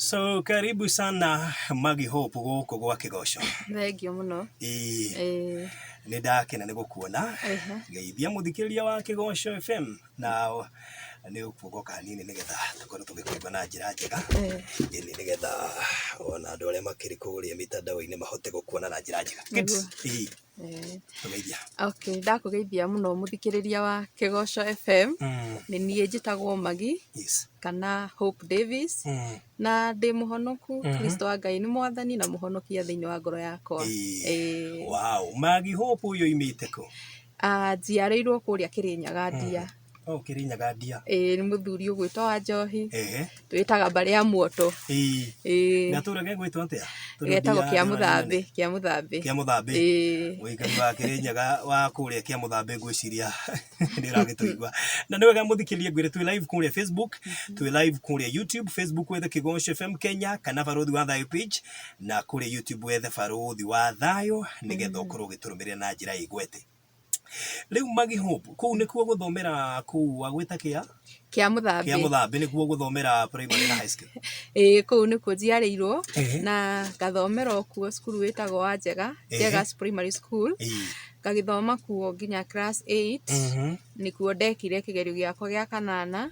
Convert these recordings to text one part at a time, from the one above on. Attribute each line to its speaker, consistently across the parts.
Speaker 1: So karibu sana Maggie Hope gũkũ gwa Kĩgoco.
Speaker 2: Thengiũ mũno.
Speaker 1: Ĩĩ,
Speaker 2: Ĩĩ.
Speaker 1: nĩ ndakena nĩ gũkuona.
Speaker 2: Ehe.
Speaker 1: Geithia mũthikĩrĩria wa Kĩgoco FM na nĩ ũkuogoka hanini nĩgetha tũkorwo tũgĩkũigua na njĩra njega.
Speaker 2: Ĩĩ.
Speaker 1: Ĩni nĩgetha ona andũ arĩa makĩrĩ kũrĩa mitandao-inĩ mahote gũkuona na njĩra njega. Good.
Speaker 2: Nĩguo.
Speaker 1: Ĩĩ,
Speaker 2: Ĩĩ.
Speaker 1: tũgeithia.
Speaker 2: Okay, ndakũgeithia mũno mũthikĩrĩria wa Kĩgoco FM. Nĩ niĩ njĩtagwo Maggie kana Hope Davis na ndĩ mũhonoku. Kristo wa Ngai nĩ mwathani na mũhonokia thĩinĩ wa ngoro yakwa. Ĩĩ.
Speaker 1: Wow, Maggie Hope ũyũ oimĩte kũ?
Speaker 2: Ah, njiarĩirwo kũrĩa Kĩrĩnyaga Ndia.
Speaker 1: Oh, Kĩrĩnyaga Ndia.
Speaker 2: Ĩĩ nĩ mũthuri ũgwĩtwo wa Njohi.
Speaker 1: Ehe.
Speaker 2: Twĩtaga mbarĩ ya Muoto.
Speaker 1: Ĩĩ.
Speaker 2: Ĩĩ.
Speaker 1: Gatũra gegwĩtwo atĩa? Tondũ
Speaker 2: Getagwo
Speaker 1: Ndia
Speaker 2: Kĩa
Speaker 1: nĩ
Speaker 2: Mũthambĩ,
Speaker 1: nene.
Speaker 2: Kĩa Mũthambĩ.
Speaker 1: Kĩa Mũthambĩ.
Speaker 2: Ĩĩ.
Speaker 1: Mũikari wa Kĩrĩnyaga wa kũrĩa Kĩa Mũthambĩ ngwĩciria nĩ ũragĩtũigua. Na nĩ wega mũthikĩrĩrie ngwĩre twĩ live kũrĩa Facebook, twĩ live kũrĩa YouTube, Facebook wethe Kĩgoco FM Kenya kana Barũthi wa Thayũ page na kũrĩa YouTube wethe Barũthi wa Thayũ nĩgetha ũkorwo ũgĩtũrũmĩrĩra na njĩra ĩgwete. Rĩu Maggie Hope, kũu nĩkuo gũthomera kũu wagwĩta kĩa?
Speaker 2: Kĩa Mũthambĩ.
Speaker 1: Kĩa Mũthambĩ nĩkuo gũthomera primary na high school.
Speaker 2: Ĩĩ kũu nĩkuo njiarĩirwo
Speaker 1: Ehe.
Speaker 2: na ngathomera o kuo cukuru wĩtagwo wa Njega,
Speaker 1: Ehe.
Speaker 2: Njegas Primary School.
Speaker 1: Ĩĩ.
Speaker 2: Ngagĩthoma kuo nginya class 8 nĩkuo ndekire kĩgerio gĩakwa gĩa kanana.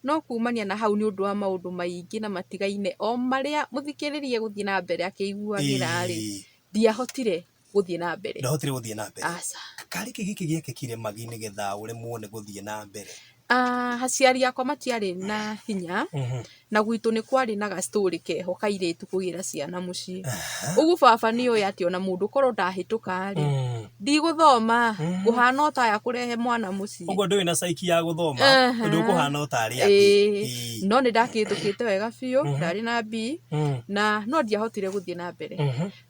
Speaker 2: No kumania na hau nĩ ũndũ wa maũndũ maingĩ na matigaine o marĩa mũthikĩrĩria egũthiĩ na mbere akĩiguagĩra rĩ,
Speaker 1: Ĩĩ.
Speaker 2: ndiahotire gũthiĩ na mbere.
Speaker 1: Ndwahotire gũthiĩ na mbere.
Speaker 2: Aca.
Speaker 1: Karĩ kĩ gĩkĩ gĩekĩkire Maggie nĩgetha ũremwo nĩ gũthiĩ na mbere?
Speaker 2: Ah, aciari akwa matiarĩ na hinya na gwitũ nĩ kwarĩ na ga story keho kairĩtu kũgĩra ciana mũciĩ. Ũguo baba nĩ oĩ atĩ ona mũndũ korwo ndahĩtũka rĩ, ndigũthoma, ngũhana o ta aya kũrehe mwana mũciĩ.
Speaker 1: Ũguo ndũrĩ na psyche ya gũthoma
Speaker 2: Aha.
Speaker 1: tondũ ũkũhana o ta arĩa angĩ.
Speaker 2: Ĩĩ.
Speaker 1: Ĩĩ.
Speaker 2: No nĩ ndakĩhĩtũkĩte wega biũ, ndarĩ na B na no ndiahotire gũthiĩ na mbere.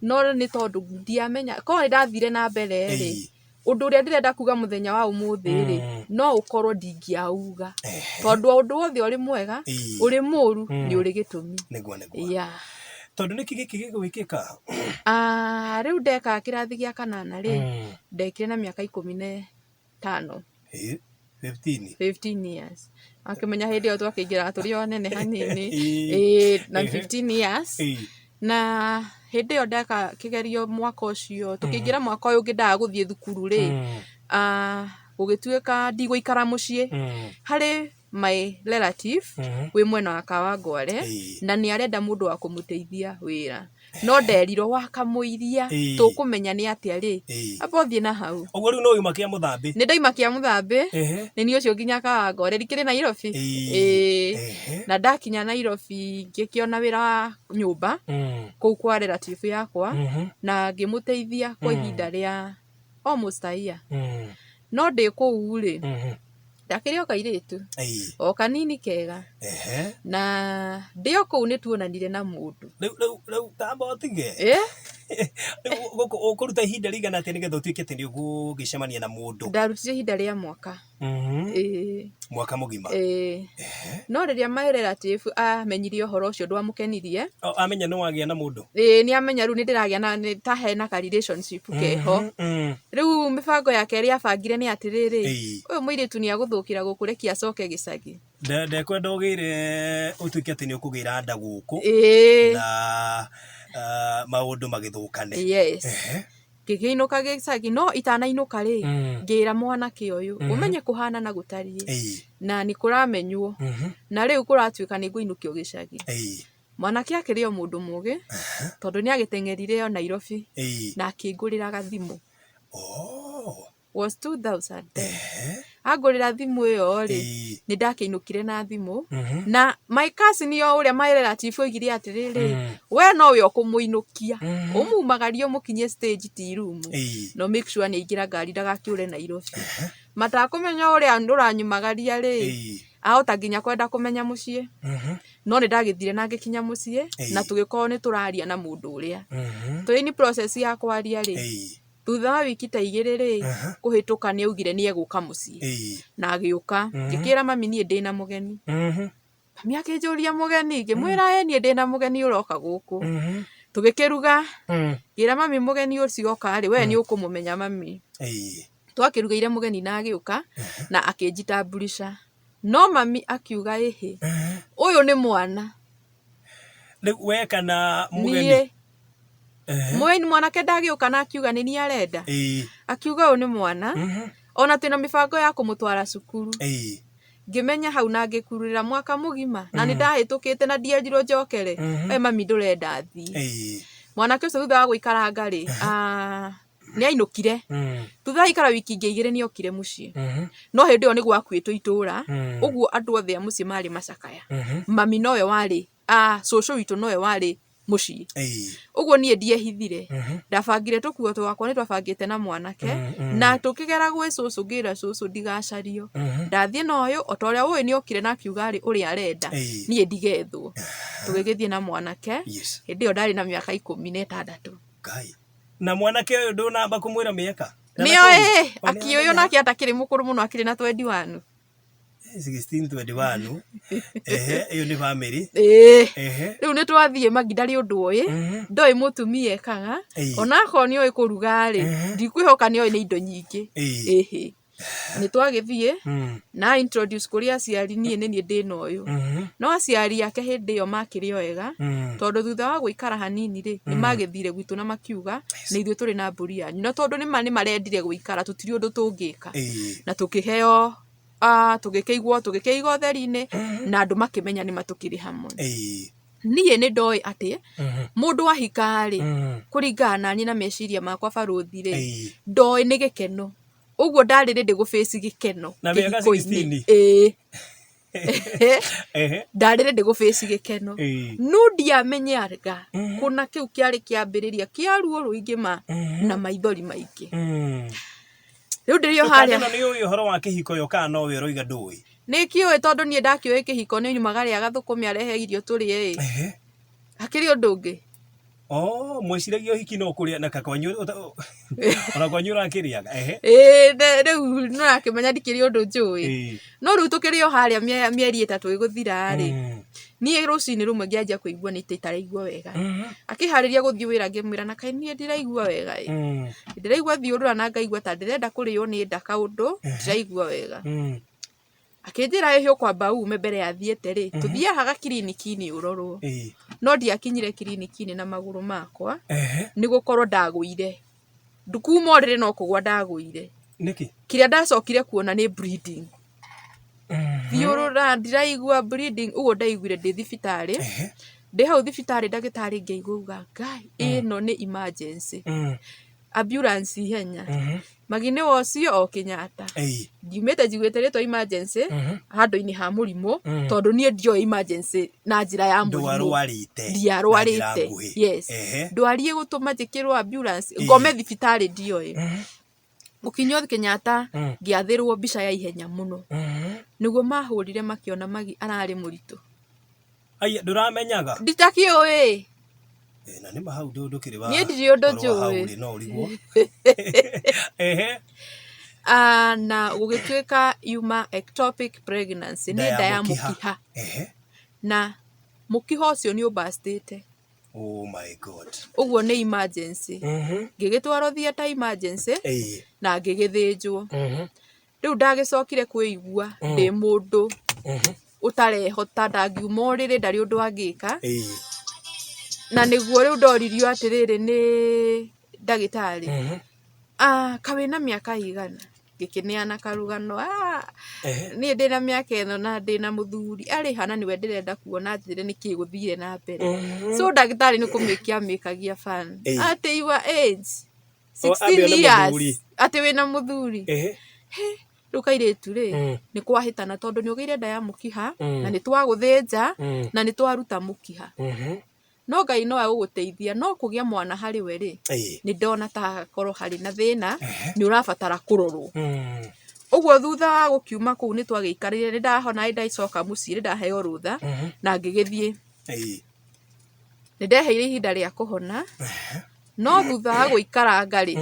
Speaker 2: No nĩ tondũ ndiamenya, korwo nĩ ndathire na mbere rĩ,
Speaker 1: Ĩĩ.
Speaker 2: ũndũ ũrĩa ndĩrenda kuga mũthenya wa ũmũthĩ rĩ, no ũkorwo ndingĩauga. Tondũ o ũndũ wothe ũrĩ mwega,
Speaker 1: Ĩĩ.
Speaker 2: ũrĩ mũru, nĩ ũrĩ gĩtũmi.
Speaker 1: Nĩguo nĩguo.
Speaker 2: Yeah.
Speaker 1: Tondũ nĩkĩ gĩkĩ gĩgwĩkĩka?
Speaker 2: Ah, rĩu ndeka kĩrathi gĩa kanana rĩ, ndekire na mĩaka 15.
Speaker 1: Ĩĩ, 15.
Speaker 2: 15 years. Akĩmenya hĩndĩ ĩyo twakĩingĩraga tũrĩ o anene hanini.
Speaker 1: Ĩĩ.
Speaker 2: Ĩĩ, na
Speaker 1: Ehe.
Speaker 2: 15 years.
Speaker 1: Ĩĩ.
Speaker 2: Na hĩndĩ ĩyo ndeka kĩgerio mwaka ũcio, tũkĩingĩra mwaka ũyũ ũngĩ ndaga gũthiĩ thukuru rĩ, ah, gũgĩtuĩka ndigũikara mũciĩ. Harĩ my relative wĩ mwena wa Kawangware
Speaker 1: Ĩĩ.
Speaker 2: na nĩ arenda mũndũ wa kũmũteithia wĩra. No nderirwo wakamũiria
Speaker 1: Ĩĩ.
Speaker 2: tũkũmenya nĩ atĩa rĩ,
Speaker 1: Ĩĩ.
Speaker 2: amba ũthiĩ na hau.
Speaker 1: Ũguo rĩu no wauma Kĩa Mũthambĩ?
Speaker 2: Nĩ ndauma Kĩa Mũthambĩ,
Speaker 1: Ehe.
Speaker 2: nĩ niĩ ũcio nginya Kawangware, ndikĩrĩ Nairobi?
Speaker 1: Ĩĩ.
Speaker 2: Ĩĩ.
Speaker 1: Ehe.
Speaker 2: Na ndakinya Nairobi ngĩkĩona wĩra wa nyũmba kũu kwa relative yakwa na ngĩmũteithia kwa ihinda rĩa almost a year. No ndĩ kũu rĩ, ndakĩrĩ o kairĩtu,
Speaker 1: Ĩĩ.
Speaker 2: o kanini kega.
Speaker 1: Ehe.
Speaker 2: Na ndĩ o kũu nĩ tuonanire na mũndũ.
Speaker 1: Rĩu rĩu rĩu tamba ũtige.
Speaker 2: Ĩ?
Speaker 1: Rĩu gũkũ ũkũruta ihinda rĩigana atĩa nĩgetha ũtuĩke atĩ nĩ ũgũgĩcemania na mũndũ?
Speaker 2: Ndarutire ihinda rĩa mwaka. Ĩĩ.
Speaker 1: Mwaka mũgima.
Speaker 2: Ĩĩ. No rĩrĩa my relative amenyire ũhoro ũcio ndwamũkenirie.
Speaker 1: O, amenya nĩ wagĩa na mũndũ?
Speaker 2: Ĩĩ nĩ amenya rĩu nĩ ndĩragĩa na nĩ ta hena ka relationship keho. Rĩu mĩbango yake ĩrĩa abangire nĩ atĩrĩrĩ,
Speaker 1: Ĩĩ.
Speaker 2: ũyũ mũirĩtu nĩ agũthũkĩra gũkũ reke acoke gĩcagi.
Speaker 1: Ndekwenda ũgĩre ũtuĩke atĩ nĩ ũkũgĩra nda gũkũ
Speaker 2: Ĩĩ.
Speaker 1: na maũndũ magĩthũkane.
Speaker 2: Yes.
Speaker 1: Ehe.
Speaker 2: Ngĩkĩinũka gĩcagi no itanainũka rĩ, ngĩra mwanake ũyũ, ũmenye kũhana na gũtariĩ
Speaker 1: Ĩĩ.
Speaker 2: na nĩ kũramenywo na rĩu kũratuĩka nĩ ngũinũkio gĩcagi.
Speaker 1: Ĩĩ.
Speaker 2: Mwanake akĩrĩ o mũndũ mũgĩ tondũ nĩ agĩteng'erire o Nairobi
Speaker 1: Ĩĩ.
Speaker 2: na akĩngũrĩra gathimũ.
Speaker 1: Oh.
Speaker 2: Was 2010.
Speaker 1: Ehe.
Speaker 2: Angũrĩra thimũ ĩyo rĩ,
Speaker 1: Ĩĩ.
Speaker 2: nĩ ndakĩinũkire na thimũ na my cousin o ũrĩa my relative oigire atĩrĩrĩ, we nowe ũkũmũinũkia, ũmumagarie ũmũkinyie stage ti room.
Speaker 1: Ĩĩ.
Speaker 2: No make sure nĩ aingĩra ngari ndagakĩũre Nairobi. Matakũmenya ũrĩa ũranyumagaria rĩ,
Speaker 1: Ĩĩ.
Speaker 2: ahota nginya kwenda kũmenya mũciĩ. No nĩ ndagĩthire na ngĩkinya mũciĩ na tũgĩkorwo nĩ tũraria na mũndũ ũrĩa. Tũrĩ in process ya kwaria rĩ,
Speaker 1: Ĩĩ.
Speaker 2: thutha wa wiki ta igĩrĩ rĩ, kũhĩtũka nĩ augire nĩ egũka mũciĩ.
Speaker 1: Ĩĩ.
Speaker 2: Na agĩũka. Ngĩkĩra mami niĩ ndĩna mũgeni. Mami akĩnjũria mũgeni, ngĩmwĩra ĩ niĩ ndĩna mũgeni ũroka gũkũ. Tũgĩkĩruga, ngĩra mami mũgeni ũcio oka rĩ, we nĩ ũkũmũmenya mami.
Speaker 1: Ĩĩ.
Speaker 2: Twakĩrugĩire mũgeni na agĩũka na akĩnjitamburisha. No mami akiuga ĩhĩ, ũyũ nĩ mwana.
Speaker 1: Rĩu we kana mũgeni?
Speaker 2: Niĩ. Mũgeni mwanake ndagĩũka na akiuga nĩ niĩ arenda. Akiuga ũyũ nĩ mwana. Ona twĩna mĩbango ya kũmũtwara cukuru. Ngĩmenya hau na ngĩkururĩra mwaka mũgima na nĩ ndahĩtũkĩte na ndierirwo njokere. We mami ndũrenda thiĩ. Mwanake ũcio thutha wa gũikaranga rĩ, nĩ ainũkire. Thutha wa gũikara wiki ingĩ igĩrĩ nĩ okire mũciĩ. No hĩndĩ ĩyo nĩ gwakuĩtwo itũra, ũguo andũ othe a mũciĩ marĩ macakaya. Mami nowe warĩ, cũcũ witũ nowe warĩ mũciĩ. Ũguo niĩ ndiehithire. Ndabangire tũkuo twakwa nĩ twabangĩte na mwanake, na tũkĩgera gwĩ cũcũ ngĩra cũcũ ndigacario. Ndathiĩ na ũyũ, o ta ũrĩa ũĩ nĩ okire na akiuga rĩ, ũrĩa arenda, niĩ ndigethwo. Tũgĩgĩthiĩ na mwanake, hĩndĩ ĩyo ndarĩ na mĩaka 16.
Speaker 1: Ngai. Na mwanake ũyũ ndũnamba kũmwĩra mĩaka?
Speaker 2: Nĩoĩ, akĩũĩ onake atakĩrĩ mũkũrũ mũno akĩrĩ na 21.
Speaker 1: 16 21. Ehe, ĩyo nĩ family.
Speaker 2: Ĩĩ. Rĩu nĩ twathiĩ magi ndarĩ ũndũ oĩ, ndoĩ mũtumia ekaga, onakorwo nĩ oĩ kũruga rĩ, ndikwĩhoka nĩ oĩ nĩ indo nyingĩ. Ĩhĩ. Nĩ twagĩthiĩ, na introduce kũrĩ aciari niĩ nĩ niĩ ndĩna ũyũ. No aciari ake hĩndĩ ĩyo makĩrĩ o ega, tondũ thutha wa gũikara hanini rĩ, nĩ magĩthire gwitũ na makiuga, nĩ ithuĩ tũrĩ na mbũri yanyu. Na tondũ nĩma nĩ marendire gũikara tũtirĩ ũndũ tũngĩka. Na tũkĩheo tũgĩkĩigwo tũgĩkĩiga ũtheri-inĩ na andũ makĩmenya nĩma tũkĩrĩ hamwe. Niĩ nĩ ndoĩ atĩ mũndũ ahika rĩ, kũringana na niĩ na meciria makwa barũthi rĩ, ndoĩ nĩ gĩkeno. Ũguo ndarĩ ready gũ face gĩkeno
Speaker 1: Na mĩaka
Speaker 2: kĩhiko-inĩ.
Speaker 1: 16?
Speaker 2: Ĩĩ. Ndarĩ ready gũ face gĩkeno. No ndiamenyaga kũna kĩu kĩarĩ kĩambĩrĩria kĩa ruo rũingĩ ma na maithori maingĩ. Rĩu ndĩrĩ o harĩa.
Speaker 1: Ĩno nĩ ũĩ ũhoro wa kĩhiko yo kana nowe ũroiga ndũĩ?
Speaker 2: Nĩ kĩũĩ tondũ niĩ ndakĩũĩ kĩhiko nĩ nyumaga rĩa gathũkũme arehe irio tũrĩe ĩ. Hakĩrĩ ũndũ ũngĩ?
Speaker 1: Oh, mwĩciragia ũhiki no kũrĩa na kakwanyu ona kwanyu ũrakĩrĩaga ehe.
Speaker 2: Ĩĩ rĩu nĩ ũrakĩmenya ndikĩrĩ ũndũ njũĩ. No rĩu tũkĩrĩ o harĩa mĩeri 3 ĩgũthira rĩ, niĩ rũcinĩ rũmwe ngĩanjia kũigua nĩ ta itaraigua wega. Akĩharĩria gũthiĩ wĩra ngĩmwĩra na kaĩ niĩ ndiraigua wega ĩ. Ndĩraigua thiũrũra na ngaigua ta ndĩrenda kũrĩo nĩ nda kaũndũ, ndiraigua wega. Akĩnjĩra ĩhĩ ũkwamba ume mbere ya thiĩte rĩ, tũthiĩ haha gakiriniki-inĩ ũrorwo. No ndiakinyire kiriniki-inĩ na magũrũ makwa, nĩ gũkorwo ndagũire. Kuma ũrĩrĩ no kũgwa ndagũire.
Speaker 1: Nĩkĩ?
Speaker 2: Kĩrĩa ndacokire kuona nĩ bleeding. Thiũrũra ndiraigua bleeding ũguo ndaiguire ndĩ thibitarĩ. Ndĩ hau thibitarĩ ndagĩtarĩ ngĩigua auga Ngai ĩno nĩ emergency. Ambulance ihenya. Magi nĩ ũcio o Kenyatta. Ngiumĩte njiguĩte rĩtwa emergency handũ-inĩ ha mũrimũ tondũ niĩ ndioĩ emergency na njĩra ya mũrimũ.
Speaker 1: Ndwarwarĩte.
Speaker 2: Ndiarwarĩte. Yes. Ndwari ĩgũtũma njĩkĩrwo ambulance ngome thibitarĩ ndioĩ. Gũkinyio Kenyatta ngĩathĩrwo mbica ya ihenya mũno. Nĩguo mahũrire makĩona Magi ararĩ mũritũ.
Speaker 1: Aya ndũramenyaga?
Speaker 2: Nditakĩũĩ.
Speaker 1: Na nĩ ma hau ndũkĩrĩ wa
Speaker 2: Niĩ ndirĩ ũndũ
Speaker 1: ũhoro wa hau
Speaker 2: njũĩ.
Speaker 1: rĩ, no ũrigwo. Ehe.
Speaker 2: Na gũgĩtuĩka yuma ectopic pregnancy nĩ nda ya mũkiha.
Speaker 1: Ehe.
Speaker 2: Na mũkiha ũcio nĩ ũbastĩte.
Speaker 1: Oh my God.
Speaker 2: Ũguo nĩ emergency. Ngĩgĩtwarwo theatre emergency na ngĩgĩthĩnjwo. Rĩu ndagĩcokire kwĩigua ndĩ mũndũ ũtarehota, ndangiuma ũrĩrĩ ndarĩ ũndũ angĩka. Na nĩguo rĩu ndoririo atĩrĩrĩ nĩ ndagĩtarĩ, kaĩ wĩna mĩaka ĩigana? Ngĩkĩneana karũgano, niĩ ndĩna mĩaka ĩno na ndĩna mũthuri, arĩ ha na nĩwe ndĩrenda kuona anjĩre nĩkĩ gũthire na mbere. So ndagĩtarĩ nĩ kũmĩkia amĩkagia fun, atĩ your age 16 years, atĩ wĩna mũthuri. Rĩu kairĩtu rĩ, nĩ kwahĩtana tondũ nĩ ũgĩire nda ya mũkiha, na nĩ twagũthĩnja, na nĩ twaruta mũkiha. No Ngai no egũgũteithia, no kũgĩa mwana harĩ we rĩ, nĩ ndona ta hakorwo harĩ na thĩna, nĩ ũrabatara kũrorwo. Ũguo thutha wa gũkiuma kũu nĩ twagĩikarire, nĩ ndahona, nĩ ndacoka mũciĩ, nĩ ndaheo rũtha, na ngĩgĩthiĩ. Nĩ ndeheire ihinda rĩa kũhona, no thutha wa gũikaranga rĩ,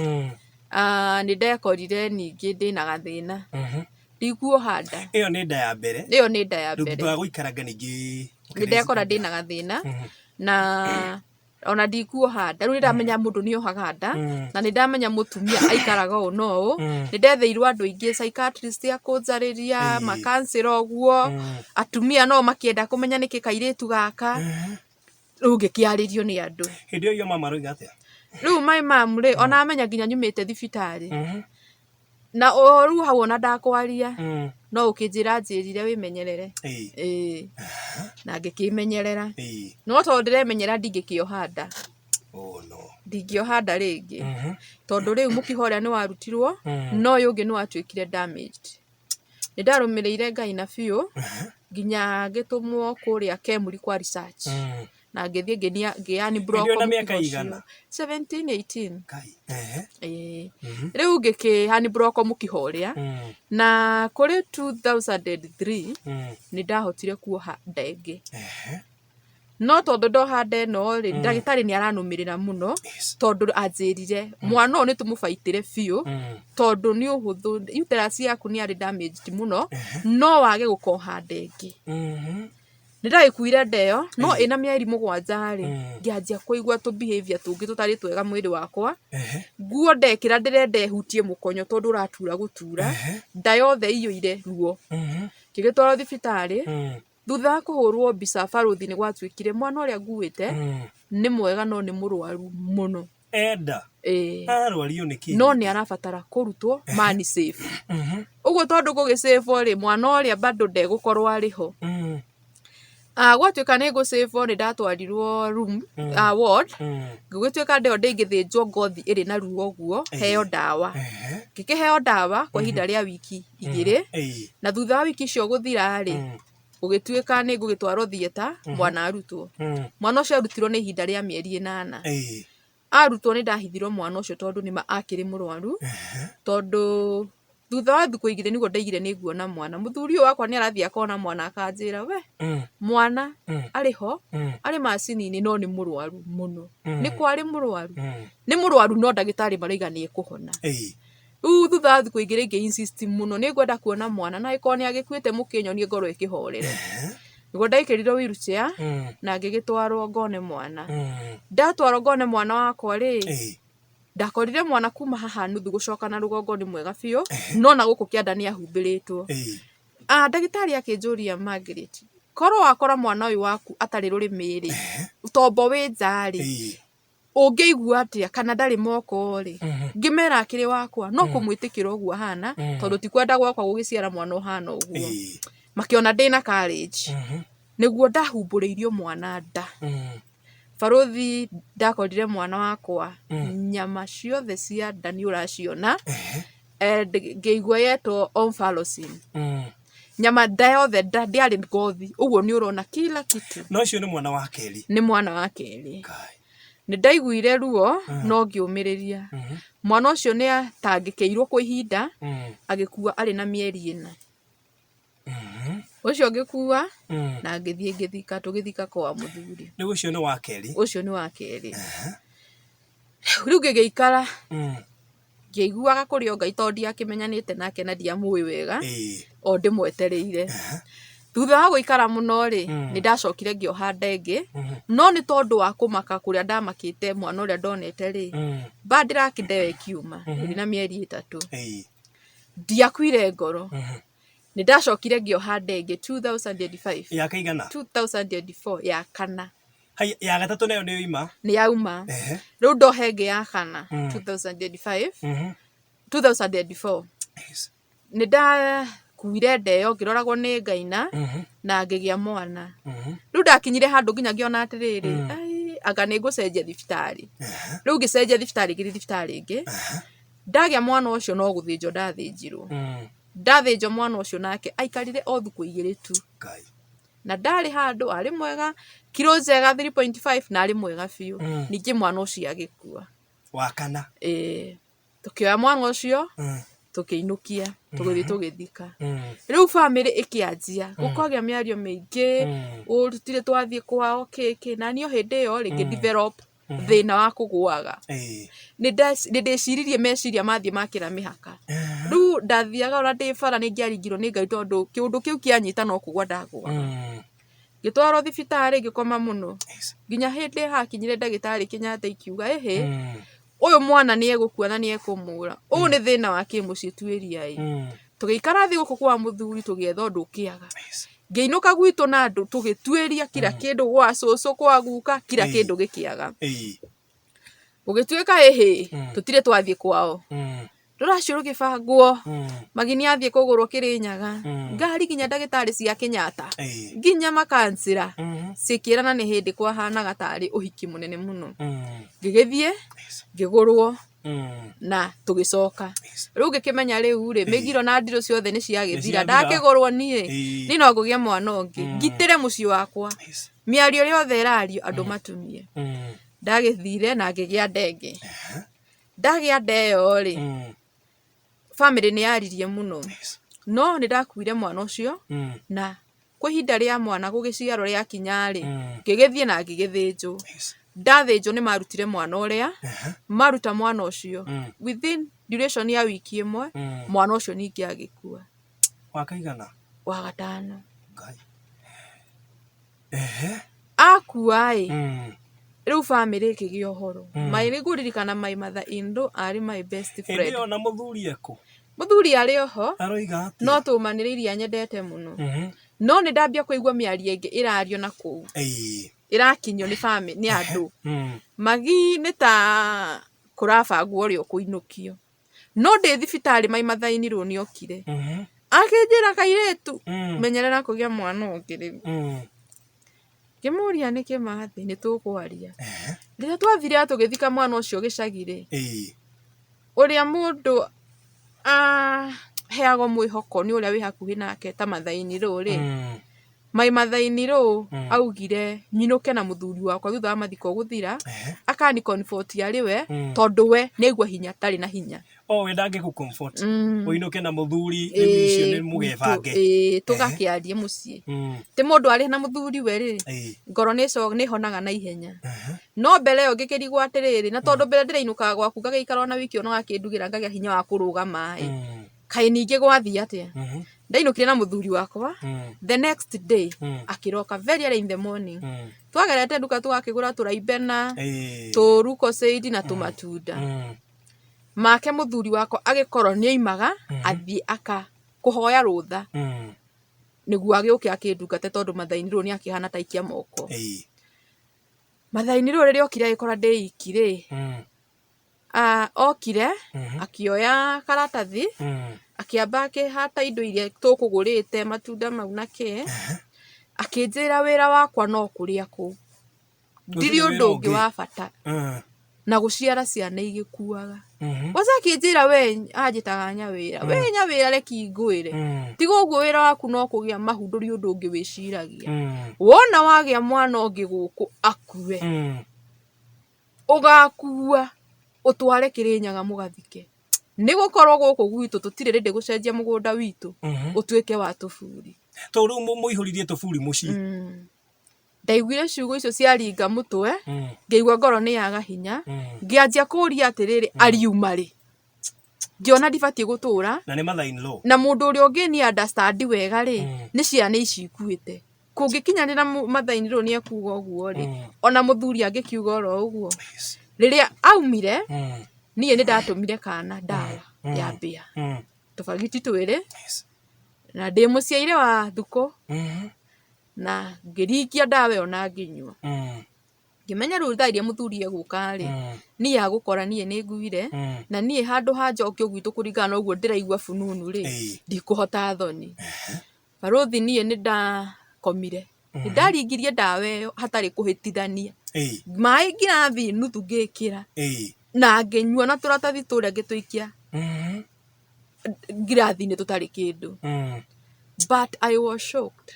Speaker 2: nĩ ndekorire ningĩ ndĩna gathĩna. Ndikuoha nda.
Speaker 1: Ĩyo nĩ nda ya mbere.
Speaker 2: Ĩyo nĩ nda ya mbere.
Speaker 1: Thutha wa gũikaranga ningĩ.
Speaker 2: Nĩ ndekora ndĩna gathĩna na ona ndikuoha nda. Rĩu nĩ ndamenya mũndũ nĩ ohaga nda na nĩ ndamenya mũtumia aikaraga ũũ na ũũ. Nĩ ndetheirwo andũ aingĩ psychiatrist a kũnjarĩria, makansĩra ũguo, atumia no makĩenda kũmenya nĩkĩ kairĩtu gaka. Rĩu ngĩkĩarĩrio nĩ andũ.
Speaker 1: Hĩndĩ ĩyo mama aroiga atĩa?
Speaker 2: Rĩu my mom rĩ, ona amenya nginya nyumĩte thibitarĩ. Na ũru hau ona ndakwaria, no ũkĩnjĩra anjĩrire wĩmenyerere. Ĩĩ. Na ngĩkĩmenyerera. No tondũ ndĩremenyera ndingĩkĩoha nda.
Speaker 1: Oh no.
Speaker 2: Ndingĩoha nda rĩngĩ. Tondũ rĩu mũkiha ũrĩa nĩ warutirwo, no ũyũ ũngĩ nĩ watuĩkire damaged. Nĩ ndarũmĩrĩire Ngai na biũ, nginya ngĩtũmwo kũrĩa Kemri kwa research. Na ngĩthiĩ ngĩ unblock
Speaker 1: Hĩndĩ ĩyo na mĩaka
Speaker 2: mũkiha ũcio.
Speaker 1: igana?
Speaker 2: 17, 18.
Speaker 1: Kai. Ehe.
Speaker 2: Ĩĩ. Rĩu ngĩkĩ unblock mũkiha ũrĩa, na kũrĩ 2003 nĩ ndahotire kuoha nda ĩngĩ.
Speaker 1: Ehe.
Speaker 2: No tondũ ndoha nda ĩno rĩ, ndagĩtarĩ nĩ aranũmĩrĩra mũno, tondũ anjĩrire mwana ũyũ nĩ tũmũbaitĩre biũ, tondũ nĩ ũhũthũ, uterus yaku nĩ yarĩ damaged mũno, no wage gũkoha nda ĩngĩ. Nĩ ndagĩkuire nda ĩyo, no ĩna mĩeri 7 rĩ, ngĩanjia kũigua tũ behavior tũngĩ tũtarĩ twega mwĩrĩ wakwa. Nguo ndekĩra ndĩrenda ĩhutie mũkonyo tondũ ũratura gũtura, nda yothe ĩiyũire ruo. Ngĩgĩtwarwo thibitarĩ, thutha wa kũhũrwo mbica barũthi nĩ gwatuĩkire mwana ũrĩa nguĩte nĩ mwega no nĩ mũrwaru mũno.
Speaker 1: Enda.
Speaker 2: Ĩĩ.
Speaker 1: Arwario nĩ kĩ?
Speaker 2: No nĩ arabatara kũrutwo man safe. Ũguo tondũ gũgĩ-save rĩ, mwana ũrĩa bado ndegũkorwo arĩ ho. Gwatuĩka nĩ ngũ-save nĩ ndatwarirwo room, ward, gũgĩtuĩka nda ĩyo ndĩngĩthĩnjwo ngothi ĩrĩ na ruo ũguo, heo ndawa. Ngĩkĩheo ndawa kwa ihinda rĩa wiki 2, na thutha wa wiki icio gũthira rĩ, gũgĩtuĩka nĩ ngũgĩtwarwo theatre mwana arutwo. Mwana ũcio arutirwo nĩ ihinda rĩa mĩeri 8. Arutwo nĩ ndahithirwo mwana ũcio tondũ nĩma akĩrĩ mũrwaru, tondũ thutha wa thikũ 2 nĩguo ndaigire nĩ nguona mwana. Mũthuri ũyũ wakwa nĩ arathiĩ akona mwana akanjĩra we, mwana arĩ ho, arĩ macini-inĩ no nĩ mũrwaru mũno. Nĩ kwarĩ mũrwaru? Nĩ mũrwaru no ndagĩtarĩ marauga nĩ ekũhona. Rĩu thutha wa thikũ 2 ngĩ insist mũno nĩ ngwenda kuona mwana na angĩkorwo nĩ agĩkuĩte mũkĩnyonie ngorwo ĩkĩhorere. Nĩguo ndaikĩrirwo wheelchair na ngĩgĩtwarwo ngone mwana. Ndatwarwo ngone mwana wakwa rĩ, ndakorire mwana kuma haha nuthu gũcoka na rũgongo nĩ mwega biũ, no na gũkũ kĩanda nĩ ahumbĩrĩtwo. Ndagĩtarĩ akĩnjũria Margaret, korwo wakora mwana ũyũ waku atarĩ rũrĩmĩ rĩ, tombo wĩ nja rĩ, ũngĩigua atĩa kana ndarĩ moko rĩ, ngĩmera akĩrĩ wakwa no kũmwĩtĩkĩra ũguo ahana, tondũ ti kwenda gwakwa gũgĩciara mwana ũhana ũguo. Makĩona ndĩna courage. Nĩguo ndahumbũrĩirio mwana nda. Barũthi ndakorire mwana wakwa nyama ciothe cia nda nĩ ũraciona, ngĩigua yetwo omphalocele. Nyama nda yothe nda ndĩarĩ ngothi, ũguo nĩ ũrona kila kitu.
Speaker 1: No ũcio nĩ mwana wa kerĩ?
Speaker 2: Nĩ mwana wa kerĩ. Nĩ ndaiguire ruo no ngĩũmĩrĩria. Mwana ũcio nĩ atangĩkĩirwo kwa ihinda, agĩkua arĩ na mĩeri 4. Ũcio ngĩkua na ngĩthiĩ ngĩthika, tũgĩthika kwa mũthuri.
Speaker 1: Rĩu ũcio nĩ wa kerĩ?
Speaker 2: Ũcio nĩ wa kerĩ. Rĩu ngĩgĩikara ngĩiguaga kũrĩ o Ngai tondũ ndiakĩmenyanĩte nake na ndiamũĩ wega, o ndĩmwetereire. Thutha wa gũikara mũno rĩ, nĩ ndacokire ngĩoha nda ĩngĩ, no nĩ tondũ wa kũmaka kũrĩa ndamakĩte mwana ũrĩa ndonete rĩ, bad luck nda ĩyo ĩkiuma ĩrĩ na mĩeri 3. Ndiakuire ngoro. Nĩ ndacokire ngĩoha nda ĩngĩ 2005.
Speaker 1: Ya kaigana?
Speaker 2: 2004 ya kana.
Speaker 1: Hai, ya gatatũ nayo nĩ yoima?
Speaker 2: Nĩ yauma. Rĩu ndoha ĩngĩ ya kana 2005. 2004. Nĩ ndakuire nda ĩyo ngĩroragwo nĩ Ngaina na ngĩgĩa mwana. Rĩu ndakinyire handũ nginya ngĩona atĩrĩrĩ, ai, anga nĩ ngũcenjia thibitarĩ. Rĩu ngĩcenjia thibitarĩ ngĩthiĩ thibitarĩ ĩngĩ. Ndagĩa mwana ũcio no gũthĩnjwo ndathĩnjirwo. Ndathĩnjwo mwana ũcio nake aikarire o thikũ 2 tu. Na ndarĩ handũ, arĩ mwega, kiro njega 3.5 na arĩ mwega biũ. Ningĩ mwana ũcio agĩkua.
Speaker 1: Wa kana?
Speaker 2: Ĩĩ. Tũkĩoya mwana ũcio, tũkĩinũkia, tũgĩthiĩ tũgĩthika. Rĩu bamĩrĩ ĩkĩanjia, gũkagĩa mĩario mĩingĩ, tũtirĩ twathiĩ kwao kĩ kĩ, na niĩ o hĩndĩ ĩyo rĩ, ngĩ develop thĩna wa kũgũaga. Nĩ ndĩciririe meciria mathiĩ makĩra mĩhaka. Rĩu ndathiaga ona ndĩ bara nĩ ingĩaringirwo nĩ ngari tondũ kĩũndũ kĩu kĩanyita no kũgũa ndagũaga. Ngĩtwarwo thibitarĩ ngĩkoma mũno. Nginya hĩndĩ hakinyire ndagĩtarĩ Kenyatta ikiuga ĩhĩ, ũyũ mwana nĩ egũkua na nĩ ekũmũra. Ũyũ nĩ thĩna wa kĩmũciĩ tuĩriai. Tũgĩikara thĩ gũkũ kwa mũthuri tũgĩetha ũndũ ũkĩaga. Ngĩinũka gwitũ na andũ tũgĩtuĩria kira kĩndũ gwa cũcũ kwa guka kira kĩndũ gĩkĩaga. Gũgĩtuĩka ĩhĩ tũtirĩ twathiĩ kwao. Rũracio rũgĩbangwo Magi nĩ athiĩ kũgũrwo Kĩrĩnyaga. Ngari nginya ndagĩtarĩ cia Kenyatta nginya makansĩra cikĩrana nĩ hĩndĩ kwahanaga tarĩ ũhiki mũnene mũno. Ngĩgĩthiĩ ngĩgũrwo na tũgĩcoka. Rĩu ngĩkĩmenya rĩu rĩ mĩgiro na ndirũ ciothe nĩ ciagĩthira ndakĩgũrwo niĩ niĩ no ngũgĩa mwana ũngĩ ngitĩre mũciĩ wakwa mĩario yothe ĩrario andũ matumie. Ndagĩthire na ngĩgĩa nda ĩngĩ. Ndagĩa nda ĩyo rĩ bamĩrĩ nĩ yaririe mũno no nĩ ndakuire mwana ũcio na kwa ihinda rĩa mwana gũgĩciarwo rĩakinya rĩ ngĩgĩthiĩ na ngĩgĩthĩnjwo. Ndathĩnjwo nĩ marutire mwana ũrĩa maruta mwana ũcio within duration ya wiki ĩmwe mwana ũcio ningĩ agĩkua.
Speaker 1: Wa kaigana?
Speaker 2: Wa gatano.
Speaker 1: Ngai. Ehe.
Speaker 2: Akua ĩ rĩu bamĩrĩ ĩkĩgĩa ũhoro. My nĩ ngũririkana my mother in law arĩ my best
Speaker 1: Hĩndĩ
Speaker 2: friend.
Speaker 1: ĩyo na mũthuri ekũ?
Speaker 2: Mũthuri arĩ oho
Speaker 1: Aroiga atĩa?
Speaker 2: no tũmanĩrĩirie anyendete mũno. No nĩ ndambia kũigua mĩario ĩngĩ ĩrario na kũu ĩrakinyio nĩ bamĩrĩ nĩ andũ. Magi nĩ ta kũrabangwo ũrĩa ũkũinũkio. No ndĩ thibitarĩ my mother in law nĩ okire. Akĩnjĩra kairĩtu menyerera kũgĩa mwana ũngĩ rĩu. Ngĩmũria nĩkĩ mathĩ nĩ tũkwaria. Rĩrĩa twathire tũgĩthika mwana ũcio gĩcagi rĩ, ũrĩa mũndũ aheagwo mwĩhoko nĩ ũrĩa wĩ hakuhĩ nake ta mother in law rĩ, my mother in law augire nyinũke na mũthuri wakwa thutha wa mathiko gũthira akani comfort arĩ we tondũ we nĩ aigua hinya ndarĩ na hinya.
Speaker 1: O we ndangĩkũ comfort. Ũinũke na mũthuri rĩu icio nĩ mũgebange.
Speaker 2: Ĩĩ tũgakĩarie mũciĩ. Ti mũndũ arĩ na mũthuri we rĩ ngoro nĩ ĩhonaga na ihenya. No mbere ĩyo ngĩkĩrigwo atĩrĩrĩ na tondũ mbere ndĩrainũkaga gwaku ngagĩikara ona wiki ona ũgakĩndugĩra ngagĩa hinya wa kũrũgama ĩ kaĩ ningĩ gwathiĩ atĩa? Ndainũkire na mũthuri wakwa the next day akĩroka very early in the morning. Twagerete nduka tũgakĩgũra tũraibena tũrukocĩndi na tũmatunda. Make mũthuri wakwa agĩkorwo nĩ oimaga athiĩ aka kũhoya rũtha nĩguo agĩũke akĩndungate tondũ mother in law nĩ akĩhana ta aikia moko. Mother in law rĩrĩa okire agĩkora ndĩ iki rĩ okire akĩoya karatathi akĩamba akĩhata indo iria tũkũgũrĩte matunda mau na kĩ akĩnjĩra wĩra wakwa no kũrĩa kũu ndirĩ ũndũ ũngĩ wa bata na gũciara ciana igĩkuaga. Kwanza akĩnjĩra we anjĩtaga nyawĩra we nyawĩra reki ngwĩre tiga ũguo wĩra waku no kũgĩa mahu ndũrĩ ũndũ ũngĩ wĩciragia. Wona wagĩa mwana ũngĩ gũkũ akue ũgakua ũtware Kĩrĩnyaga mũgathike. Nĩ gũkorwo gũkũ gwitũ tũtirĩ ready gũcenjia mũgũnda witũ ũtuĩke wa tũburi.
Speaker 1: Tondũ rĩu mũihũririe tũburi mũciĩ.
Speaker 2: Ndaiguire ciugo icio ciaringa mũtwe ngĩigua ngoro nĩ yaga hinya ngĩanjia kũria atĩrĩrĩ ariuma rĩ? Ngĩona ndibatiĩ gũtũra
Speaker 1: Na nĩ mother in law.
Speaker 2: Na mũndũ ũrĩa ũngĩ ni understand wega rĩ nĩ ciana ici ikuĩte. Kũngĩkinyanĩra mother in law nĩ ekuga ũguo rĩ ona mũthuri angĩkiuga oro ũguo. Rĩrĩa aumire niĩ nĩ ndatũmire kana ndawa ya mbĩa tũbagiti twĩrĩ na ndĩ mũciaire wa thukũ na ngĩringia ndawa ĩyo na ngĩnyua. Ngĩmenya rĩu thaa iria mũthuri egũka rĩ niĩ agũkora niĩ nĩ nguire na niĩ handũ ha njokio gwitũ kũringana na ũguo ndĩraigua fununu rĩ ndikũhota thoni. Barũthi niĩ nĩ ndakomire. Nĩ ndaringirie ndawa ĩyo hatarĩ kũhĩtithania. Maĩ ngirathi nuthu ngĩkĩra na ngĩnyua na tũratathi tũrĩa ngĩtũikia ngirathi-inĩ tũtarĩ kĩndũ. But I was shocked.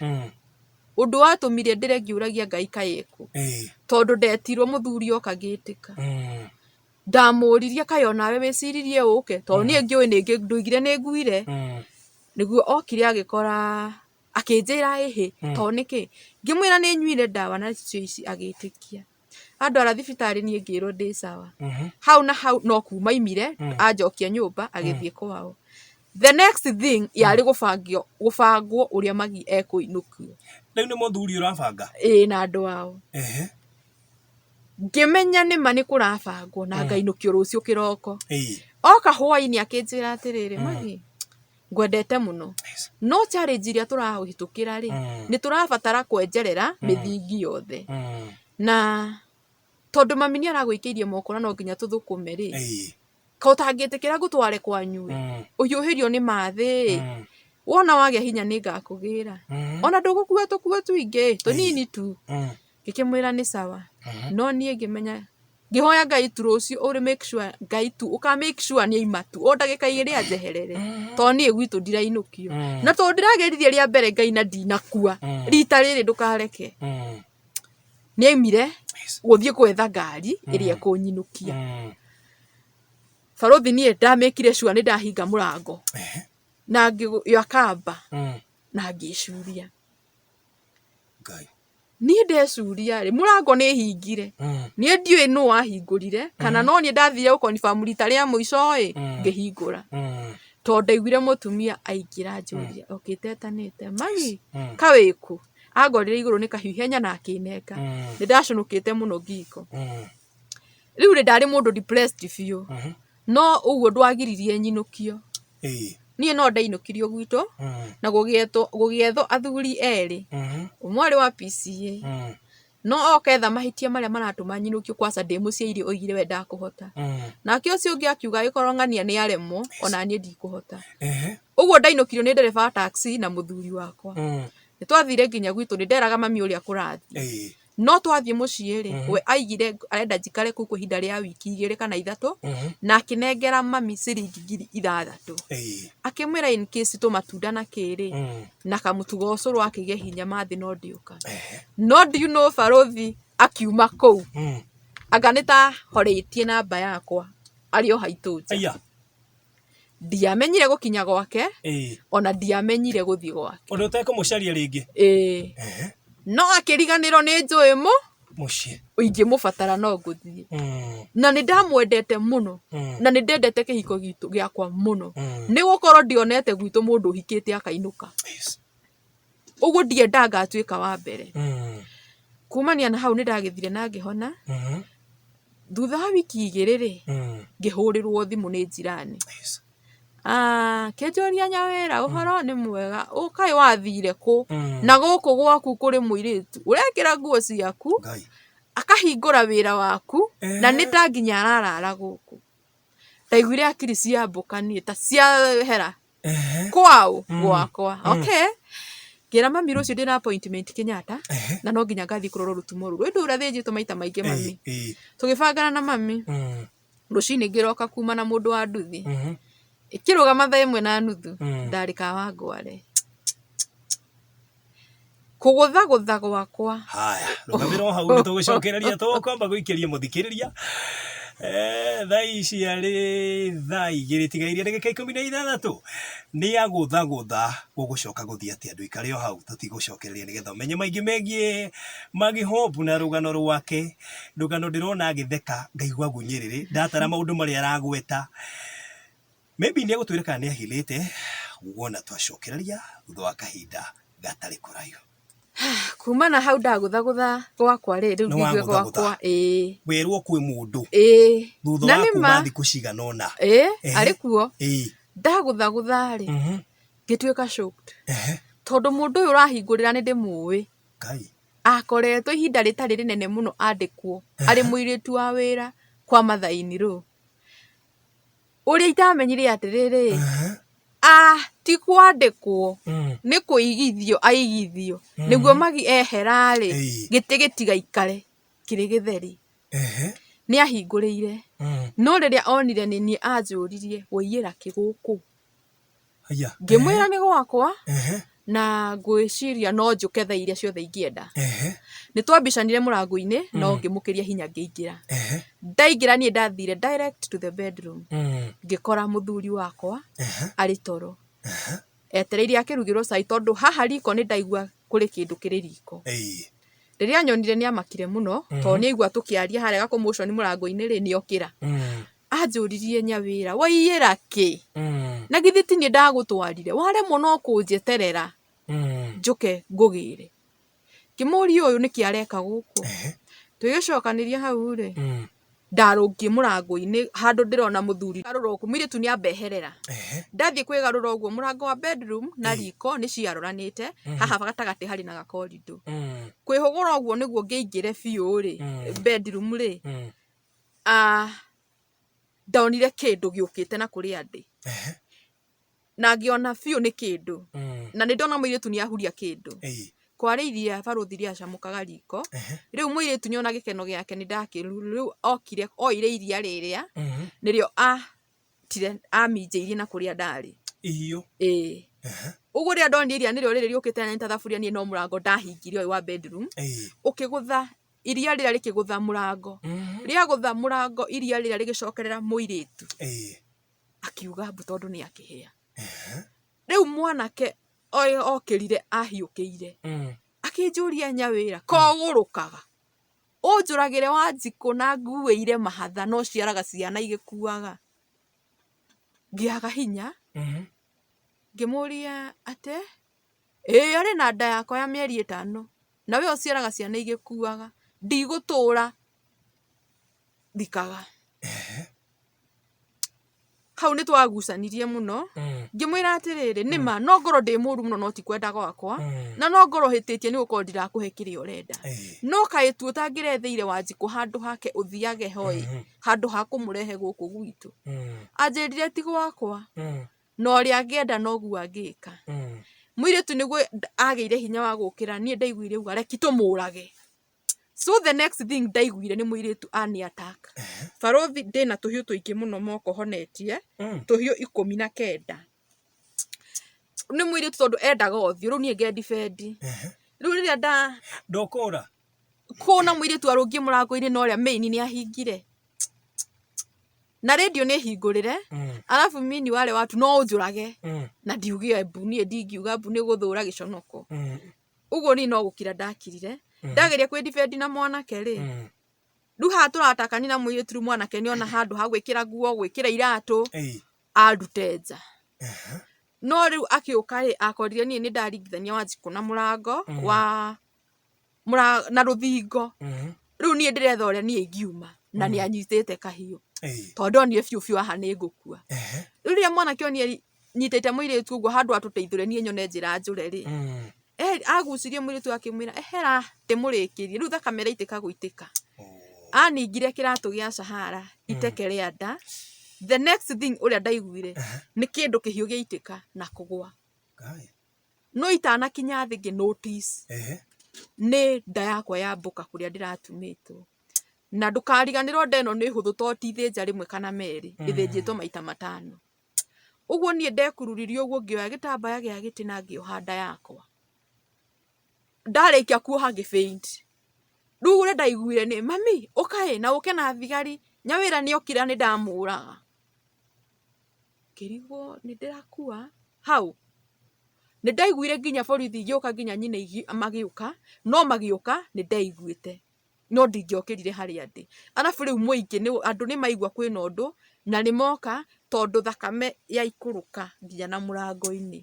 Speaker 2: Ũndũ watũmire ndĩre ngĩũragia Ngai kaĩ ekũ. Tondũ ndetirwo mũthuri oka ngĩtĩka. Ndamũririe kaĩ onawe wĩciririe ũke tondũ niĩ ngĩũĩ ndoigire nĩ nguire. Nĩguo okire agĩkora akĩnjĩra ĩhĩ tondũ nĩkĩ. Ngĩmwĩra nĩ nyuire ndawa na cio ici agĩtĩkia. Andwara thibitarĩ niĩ ngĩrwo ndĩ sawa. Hau na hau no kuma aimire anjokia nyũmba agĩthiĩ kwao. The next thing yarĩ gũbangio gũbangwo ũrĩa Magi ekũinũkio.
Speaker 1: Rĩu nĩ mũthuri ũrabanga?
Speaker 2: Ĩĩ na andũ ao. Ngĩmenya nĩma nĩ kũrabangwo na ngainũkio rũciũ kĩroko. Oka hwainĩ akĩnjĩra atĩrĩrĩ, Magi, Ngwendete mũno. No challenge iria tũrahĩtũkĩra rĩ, nĩ tũrabatara kwenjerera mĩthingi yothe. Na tondũ mami nĩ aragwĩkĩirie moko na no nginya tũthũkũme rĩ, ka ũtangĩtĩkĩra ngũtware kwanyu ĩ, ũhiũhĩrio nĩ mathĩ ĩ, wona wagĩa hinya nĩ ngakũgĩra. Ona ndũgũkua tũkuo tũingĩ, tũnini tu. Ngĩkĩmwĩra nĩ sawa. No niĩ ngĩmenya ngĩhoya Ngai tu rũciũ ũrĩ make sure Ngai tu ũka make sure nĩ aima tu o ndagĩka igĩrĩ anjeherere tondũ niĩ gwitũ ndirainũkio. Na tondũ ndĩrageririe rĩa mbere Ngai na ndinakua, rita rĩrĩ ndũkareke. Nĩ aimire gũthiĩ gwetha ngari ĩrĩa ĩkũnyinũkia. Barũthi niĩ ndamĩkire sure nĩ ndahinga mũrango na ngĩoya kamba na ngĩcuria.
Speaker 1: Ngai.
Speaker 2: Niĩ ndecuria rĩ, mũrango nĩ hingire. Niĩ ndiũĩ nũ wahingũrire, kana no niĩ ndathire gũ confirm rita rĩa mũico ĩ, ngĩhingũra. Tondũ ndaiguire mũtumia aingĩra anjũria, okĩte etanĩte, Mami, ka wĩ kũ? Angorire igũrũ nĩ kahiũ ihenya na akĩnenga. Nĩ ndacũnũkĩte mũno ngingo. Rĩu rĩ, ndarĩ mũndũ depressed biũ. No ũguo ndwagiririe nyinũkio. Niĩ no ndainũkirio gwitũ na gũgĩethwo athuri erĩ, ũmwe arĩ wa PCEA, no oka etha mahĩtia marĩa maratũma nyinũkio kwaca ndĩ mũciĩ oigire we ndakũhota. Nake ũcio ũngĩ akiuga angĩkorwo ng'ania nĩ aremwo ona niĩ ndikũhota. Ũguo ndainũkirio nĩ ndereba wa taxi na mũthuri wakwa. Nĩ twathire nginya gwitũ nĩ nderaga mami ũrĩa kũrathiĩ. No twathiĩ mũciĩ rĩ, we aigire arenda njikare kũu kwa ihinda rĩa wiki 2 kana 3, na akĩnengera mami ciringi 6,000. Akĩmwĩra in case tũmatunda na kĩ rĩ, na kamũtu ga ũcũrũ akĩgĩa hinya mathĩ no ndĩũka. No do you know barũthi akiuma kũu, anga nĩ ta horĩtie namba yakwa arĩ o haitũ nja. Ndiamenyire gũkinya gwake, ona ndiamenyire gũthiĩ gwake.
Speaker 1: Ũndũ ũtekũmũcaria rĩngĩ.
Speaker 2: Ĩĩ. No akĩriganĩrwo nĩ njũĩ mũ
Speaker 1: Mũciĩ.
Speaker 2: Ingĩmũbatara no ngũthiĩ. Na nĩ ndamwendete mũno. Na nĩ ndendete kĩhiko gitũ gĩakwa mũno. Nĩ gũkorwo ndionete gwitũ mũndũ ũhikĩte akainũka. Ũguo ndiendaga ngatuĩka wa mbere. Kumania na hau nĩ ndagĩthire na ngĩhona. Thutha wa wiki 2 rĩ, ngĩhũrĩrwo thimũ nĩ njirani. Kĩnjũria Nyawĩra ũhoro nĩ mwega, kaĩ wathire kũ? Na gũkũ gwaku kũrĩ mũirĩtu ũrekĩra nguo ciaku, akahingũra wĩra waku, na nĩ ta nginya ararara gũkũ. Ndaiguire akiri ciambũka niĩ ta ciehera kwao gwakwa. Okay. Ngĩra mami rũciũ ndĩna appointment Kenyatta na no nginya ngathiĩ kũrorwo rũtumo rũrũ. Ĩndũ ũrathĩnjĩtwo maita maingĩ mami. Tũgĩbangana na mami. Rũcinĩ ngĩroka kuma na mũndũ wa nduthi. Ĩkĩrũgama thaa 1:30 ndarĩ Kawangware. Kũgũthagũtha gwakwa.
Speaker 1: Haya, rũgamĩra o hau nĩ tũgũcokereria tũkwamba gũikĩria mũthikĩrĩria. Thaa ici arĩ thaa 2 tigairie ndagĩka 16 nĩ agũthagũtha gũgũcoka gũthiĩ atĩa ndũikare o hau tũtigũcokereria nĩgetha ũmenye maingĩ megiĩ Maggie Hope na rũgano rwake rũgano ndĩrona agĩtheka ngaigua gunyĩrĩrĩ ndatara maũndũ marĩa aragweta. Maybe nĩ egũtwĩra kana nĩ ahilĩte wona twacokereria thutha wa kahinda gatarĩ kũraihu.
Speaker 2: Kuma na hau ndagũthagũtha gwakwa rĩ, rĩu
Speaker 1: Nĩ
Speaker 2: ngigue
Speaker 1: wagũthagũtha.
Speaker 2: gwakwa ĩĩ.
Speaker 1: Werwo kwĩ mũndũ
Speaker 2: Ĩĩ.
Speaker 1: thutha
Speaker 2: Na
Speaker 1: wa
Speaker 2: nĩ
Speaker 1: kuma
Speaker 2: ma.
Speaker 1: thikũ cigana ũna.
Speaker 2: Ĩĩ, arĩ kuo. Ndagũthagũtha rĩ, ngĩtuĩka shocked. Tondũ mũndũ ũyũ ũrahingũrĩra nĩ ndĩmũĩ.
Speaker 1: Ngai.
Speaker 2: Akoretwo ihinda rĩtarĩ rĩnene mũno andĩkwo arĩ mũirĩtu wa wĩra kwa Mathai Row. Ũrĩa itamenyire atĩrĩrĩ, ti kwandĩkwo, nĩ kũigithio aigithio, nĩguo Maggie ehera rĩ, gĩtĩ gĩtigaikare kĩrĩ gĩtheri. Nĩ ahingũrĩire, no rĩrĩa onire nĩ niĩ anjũririe, waiyĩra kĩ gũkũ? Ngĩmwĩra nĩ gwakwa na ngwĩciria no njũke thaa iria ciothe ingĩenda. Nĩ twambicanire mũrango-inĩ no ngĩmũkĩria hinya ngĩingĩra. Ndaingĩra niĩ ndathire direct to the bedroom. Ngĩkora mũthuri wakwa arĩ toro. Etereire akĩrugĩrwo cai tondũ haha riko nĩ ndaigua kũrĩ kĩndũ kĩrĩ riko. Rĩrĩa anyonire nĩ amakire mũno tondũ nĩ aigua tũkĩaria harĩa ga commotion mũrango-inĩ rĩ, nĩ okĩra. Anjũririe Nyawĩra, waiyĩra kĩ? Na githĩ ti niĩ ndagũtwarire? Waremwo no kũnjeterera njũke ngũgĩre. Ngĩmũria ũyũ nĩkĩ areka gũkũ? Tũgĩcokanĩria hau rĩ, Ndarũngiĩ mũrango-inĩ handũ ndĩrona mũthuri garũra ũguo mũirĩtu nĩ ambeherera. Ndathiĩ kwĩgarũra ũguo mũrango wa bedroom na riko nĩ ciaroranĩte, haha gatagatĩ harĩ na gakorindo. Kwĩhũgũra ũguo nĩguo ngĩingĩre biũ rĩ, bedroom rĩ, ah, ndonire kĩndũ gĩũkĩte na kũrĩa ndĩ. Na ngĩona biũ nĩ kĩndũ. Na nĩ ndona mũirĩtu nĩ ahuria kĩndũ. Kwarĩ iria barũthi rĩacamũkaga riko. Rĩu mũirĩtu nĩona gĩkeno gĩake nĩ ndakĩru rĩu okire oire iria rĩrĩa nĩrĩo atire aminjĩirie na kũrĩa ndarĩ.
Speaker 1: Ihiũ.
Speaker 2: Ĩĩ. Ũguo rĩrĩa ndonire iria nĩrĩo rĩrĩ rĩũkĩte na nĩ ta thaburia niĩ no mũrango ndahingire ũyũ wa bedroom. Ũkĩgũtha iria rĩrĩa rĩkĩgũtha mũrango. Rĩagũtha mũrango iria rĩrĩa rĩgĩcokerera mũirĩtu. Akiuga mbu tondũ nĩ akĩhĩa. Rĩu mwanake okĩrire ahiũkĩire. Akĩnjũria nyawĩra kogũrũkaga? Ũnjũragĩre Wanjikũ na nguĩire mahatha no ciaraga ciana igĩkuaga. Ngĩaga hinya, ngĩmũria atĩ, ĩĩ arĩ na nda yakwa ya mĩeri 5 na we ũciaraga ciana igĩkuaga, ndigũtũra thikaga. Hau nĩ twagucanirie mũno, ngĩmwĩra atĩrĩrĩ, nĩma no ngorwo ndĩ mũru mũno no ti kwenda gwakwa, na no ngorwo hĩtĩtie nĩ gũkorwo ndirakũhe kĩrĩa ũrenda. No kaĩ tu ũtangĩretheire Wanjikũ handũ hake ũthiage ho ĩ, handũ ha kũmũrehe gũkũ gwitũ. Anjĩrire ti gwakwa, na ũrĩa angĩenda noguo angĩka. Mũirĩtu nĩguo agĩire hinya wa gũkĩra, niĩ ndaiguire auga reki tũmũrage. So the next thing ndaiguire nĩ mũirĩtu ani attack. Barũthi ndĩna tũhiũ tũingĩ mũno moko honetie, tũhiũ 19. Nĩ mũirĩtu tondũ endaga ũthiũ, rĩu niĩ ngendi. Rĩu rĩrĩa nda
Speaker 1: Ndũkũra?
Speaker 2: Kũna mũirĩtu arũngiĩ mũrango-inĩ na ũrĩa main nĩ ahingire. Na radio nĩ hingũrĩre, arabu mini wale watu no ũnjũrage. Na ndiuge mbu, niĩ ndingiuga mbu nĩ gũthũra gĩconoko. Ũguo niĩ no gũkira ndakirire. Ndageria kwĩ defend na mwanake rĩ, rĩu haha tũratakani na mũirĩtu rĩu mwanake nĩ ona handũ ha gwĩkĩra nguo, gwĩkĩra iratũ, andute nja. No rĩu akĩũka rĩ, akorire niĩ nĩ ndaringithania Wanjikũ na mũrango wa na rũthingo. Rĩu niĩ ndĩretha ũrĩa niĩ ingiuma na nĩ anyitĩte kahiũ. Tondũ ndonire biũ biũ haha nĩ ngũkua. Rĩu rĩrĩa mwanake onire nyitĩte mũirĩtu ũguo handũ atũteithũre niĩ nyone njĩra njũre rĩ, agucirie mũirĩtu akĩmwĩra ehera ndĩmũrĩkĩrie. Rĩu thakame ĩraitĩka gũitĩka. Aningire kĩratũ gĩa Sahara iteke rĩa nda. The next thing ũrĩa ndaiguire nĩ kĩndũ kĩhiũ gĩaitĩka na kũgwa. No itanakinya thĩ ngĩ notice nĩ nda yakwa yambũka kũrĩa ndĩratumĩtwo. Na ndũkariganĩrwo nda ĩno nĩ hũthũ to ti ithĩnja rĩmwe kana merĩ, ĩthĩnjĩtwo maita 5. Ũguo niĩ ndekururirie ũguo ngĩoya gĩtambaya gĩa gĩtĩ na ngĩoha nda yakwa. Ndarĩkia kuoha ngĩ faint. Rĩu ũrĩa ndaiguire nĩ mami ũka ĩ na ũke na thigari, nyawĩra nĩ okire nĩ ndamũraga. Ngĩrigwo nĩ ndĩrakua hau. Nĩ ndaiguire nginya borithi igĩũka nginya nyina magĩũka, no magĩũka nĩ ndaiguĩte. No ndingĩokĩrire harĩa ndĩ. Arabu rĩu mũingĩ andũ nĩ maigua kwĩna ũndũ na nĩ moka tondũ thakame yaikũrũka nginya na mũrango-inĩ.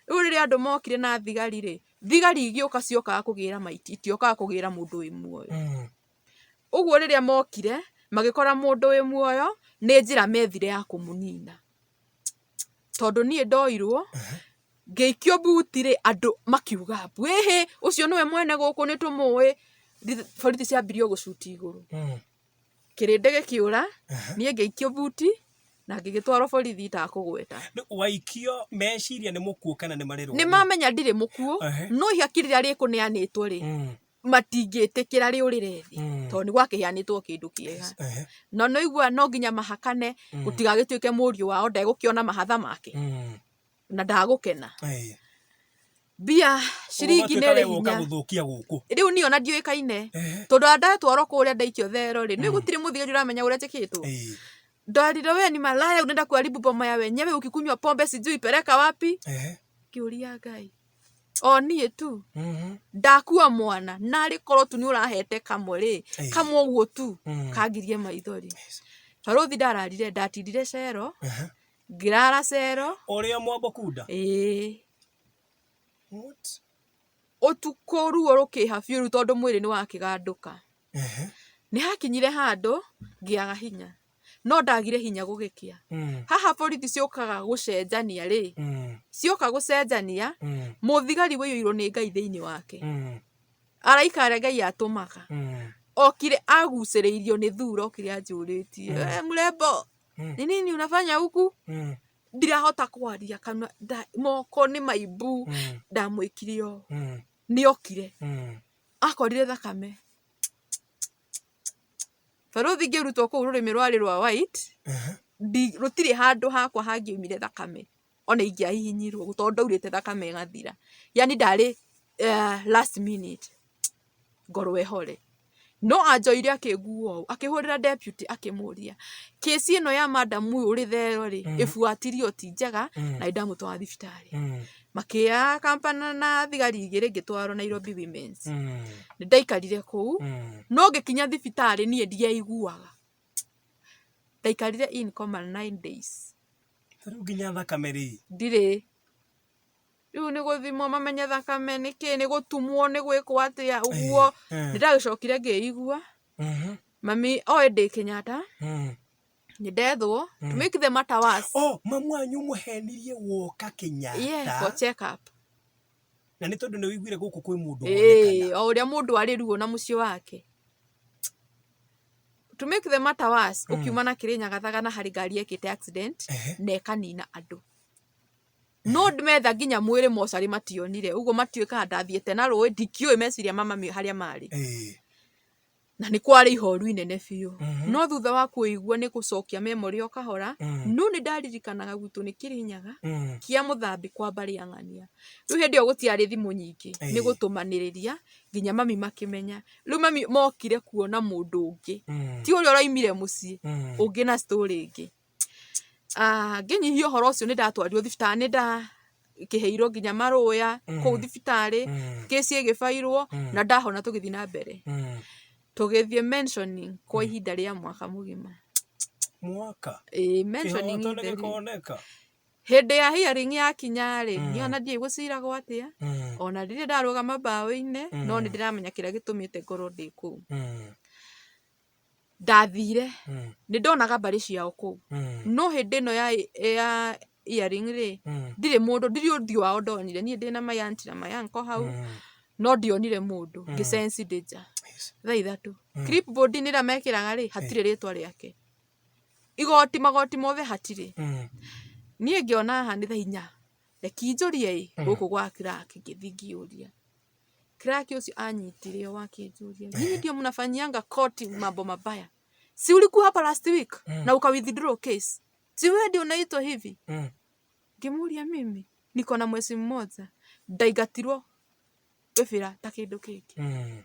Speaker 2: Rĩu rĩrĩa andũ mokire na thigari rĩ, thigari igĩũka ciokaga kũgĩra maiti, itiokaga kũgĩra mũndũ wĩ muoyo. Ũguo rĩrĩa mokire, magĩkora mũndũ wĩ muoyo, nĩ njĩra methire ya kũmũnina. Tondũ niĩ ndoirwo, ngĩikio mbuti rĩ, andũ makiuga mbu, ĩhĩ, ũcio nĩwe mwene gũkũ nĩ tũmũĩ. Borithi ciambirie gũcuti igũrũ. Kĩrĩndĩ gĩkĩũra, niĩ ngĩikio mbuti, na ngĩgĩtwarwo borithi itakũgweta.
Speaker 1: Waikio meciria nĩ mũkuũ kana nĩ marĩrwo?
Speaker 2: Nĩ mamenya ndirĩ mũkuũ, no ihaki rĩrĩa rĩkũneanĩtwo rĩ, matingĩtĩkĩra rĩũrĩre thĩ, tondũ nĩ gwakĩheanĩtwo kĩndũ kĩega. Na nĩ ũigua no nginya mahakane, gũtigagĩtuĩke mũriũ wao ndegũkĩona mahatha make. Na ndagũkena. Mbia ciringi nĩ ĩrĩ hinya.
Speaker 1: Gũthũkia gũkũ.
Speaker 2: Rĩu niĩ ona ndiũĩkaine. Tondũ ndatwarwo kũrĩa ndaikio thero rĩ, nĩ gũtirĩ mũthigari ũramenya ũrĩa njĩkĩtwo. Ndarire we ni malaya unaenda kuharibu boma ya wenyewe ukikunywa pombe sijui peleka wapi. Ngĩũria Ngai. O niĩ tu. Ndakua mwana narĩ korwo tu nĩ ũrahete kamwe rĩ, kamwe ũguo tu kangirie maithori. Barũthi ndararire, ndatindire cero, ngĩrara cero.
Speaker 1: Ũrĩa mwambo kunda?
Speaker 2: Ĩĩ. Ũtukũ ruo rũkĩha biũ rĩu tondũ mwĩrĩ nĩ wakĩgandũka. Nĩ hakinyire handũ ngĩaga hinya, no ndagire hinya gũgĩkĩa. Haha borithi ciũkaga gũcenjania rĩ, cioka gũcenjania, mũthigari wĩiyũirwo nĩ Ngai thĩinĩ wake, araika arĩa Ngai atũmaga, okire agucĩrĩirio nĩ thura, okire anjũrĩtie, "Eh, mrembo, ni nini unafanya huku?" Ndirahota kwaria kanua, moko nĩ maimbu, ndamwĩkire ũũ. Nĩ okire, akorire thakame. Barũthi ngĩrutwo kũu rũrĩmĩ rwarĩ rwa white, rũtirĩ handũ hakwa hangĩaumire thakame ona ingĩahihinyirwo tondũ ndaurĩte thakame ĩgathira. Yani ndarĩ last minute ngorwo ĩhore. No anjoire akĩngua ũũ, akĩhũrĩra deputy akĩmũria, kĩci ĩno ya madam ũyũ ũrĩ thero rĩ, ĩbuatirio ti njega na nĩndamũtwara thibitarĩ. Makĩya kampana na thigari igĩrĩ ngĩtwarwo Nairobi Women's. Nĩ ndaikarire kũu, no ngĩkinya thibitarĩ niĩ ndiaiguaga. Ndaikarire in coma 9 days.
Speaker 1: Rĩu nginya thakame rĩ?
Speaker 2: Ndirĩ. Rĩu nĩ gũthimwo mamenye thakame nĩ kĩ, nĩ gũtumwo, nĩ gwĩkwo atĩa ũguo. Nĩ ndagĩcokire ngĩigua. Mami oĩ ndĩ Kenyatta, nĩ ndethwo to make the matter worse.
Speaker 1: Oh, mamu wanyu mũhenirie woka Kenyatta?
Speaker 2: Yeah, for check up.
Speaker 1: Na nĩ tondũ nĩ wĩiguire gũkũ kwĩ mũndũ
Speaker 2: Ĩĩ,
Speaker 1: wonekana.
Speaker 2: o ũrĩa mũndũ arĩ ruo na mũciĩ wake. To make the matter worse, ũkiuma na Kĩrĩnyaga Thagana harĩ ngari yekĩte accident na ĩkanina andũ. No metha nginya mwĩrĩ mocarĩ mationire, ũguo matiũĩ kana ndathiĩte na rũĩ, ndikĩũĩ meciria ma mami harĩa marĩ. Na nĩ kwarĩ ihoru inene biũ. No thutha wa kũigua nĩ gũcokia memory o kahora, no nĩ ndaririkanaga gwitũ nĩ Kĩrĩnyaga, kĩa mũthambi kwa mbarĩ ya ng'ania. Rĩu hĩndĩ ĩyo gũtiarĩ thimũ nyingĩ, nĩ gũtũmanĩrĩria nginya mami makĩmenya. Rĩu mami mokire kuona mũndũ ũngĩ, ti ũrĩa ũraimire mũciĩ, ũngĩ na story ĩngĩ. Ngĩnyihia ũhoro ũcio nĩ ndatwarirwo thibitarĩ, nĩ ndakĩheirwo nginya marũya kũu thibitarĩ, kĩci ĩgĩbairwo na ndahona tũgĩthiĩ na mbere. Tũgĩthiĩ mentioning kwa ihinda rĩa mwaka mũgima.
Speaker 1: Mwaka?
Speaker 2: Ĩĩ, mentioning
Speaker 1: Kĩhoto nĩ
Speaker 2: itheri.
Speaker 1: gĩkoneka.
Speaker 2: Hĩndĩ ya hearing yakinya rĩ, niĩ ona ndiũĩ gũciragwo atĩa, ona ndirĩ ndarũgama mbaũ-inĩ, no nĩ ndĩramenya kĩrĩa gĩtũmĩte ngorwo ndĩ kũu. Ndathire, nĩ ndonaga mbarĩ ciao kũu, no hĩndĩ ĩno ya hearing rĩ, ndirĩ mũndũ, ndirĩ ũthiũ wao ndonire. Niĩ ndĩna my auntie na my uncle hau, no ndionire mũndũ, ngĩ sense ndĩ nja. Thaa 3 clipboard-inĩ ĩrĩa mekĩraga rĩ, hatirĩ rĩtwa rĩake. Igoti magoti mothe hatirĩ. Niĩ ngĩona haha nĩ thaa 4, reke njũrie ĩ gũkũ gwa clerk, ngĩthiĩ ngĩũria. Clerk ũcio anyitire o akĩnjũria, "Nyinyi ndio mnafanyianga court mambo mabaya? Si ulikuwa hapa last week na uka withdraw case? Si wewe ndio unaitwa hivi?" Ngĩmũria, "Mimi niko na mwezi mmoja." Ndaingatirwo gĩbĩra ta kĩndũ kĩngĩ.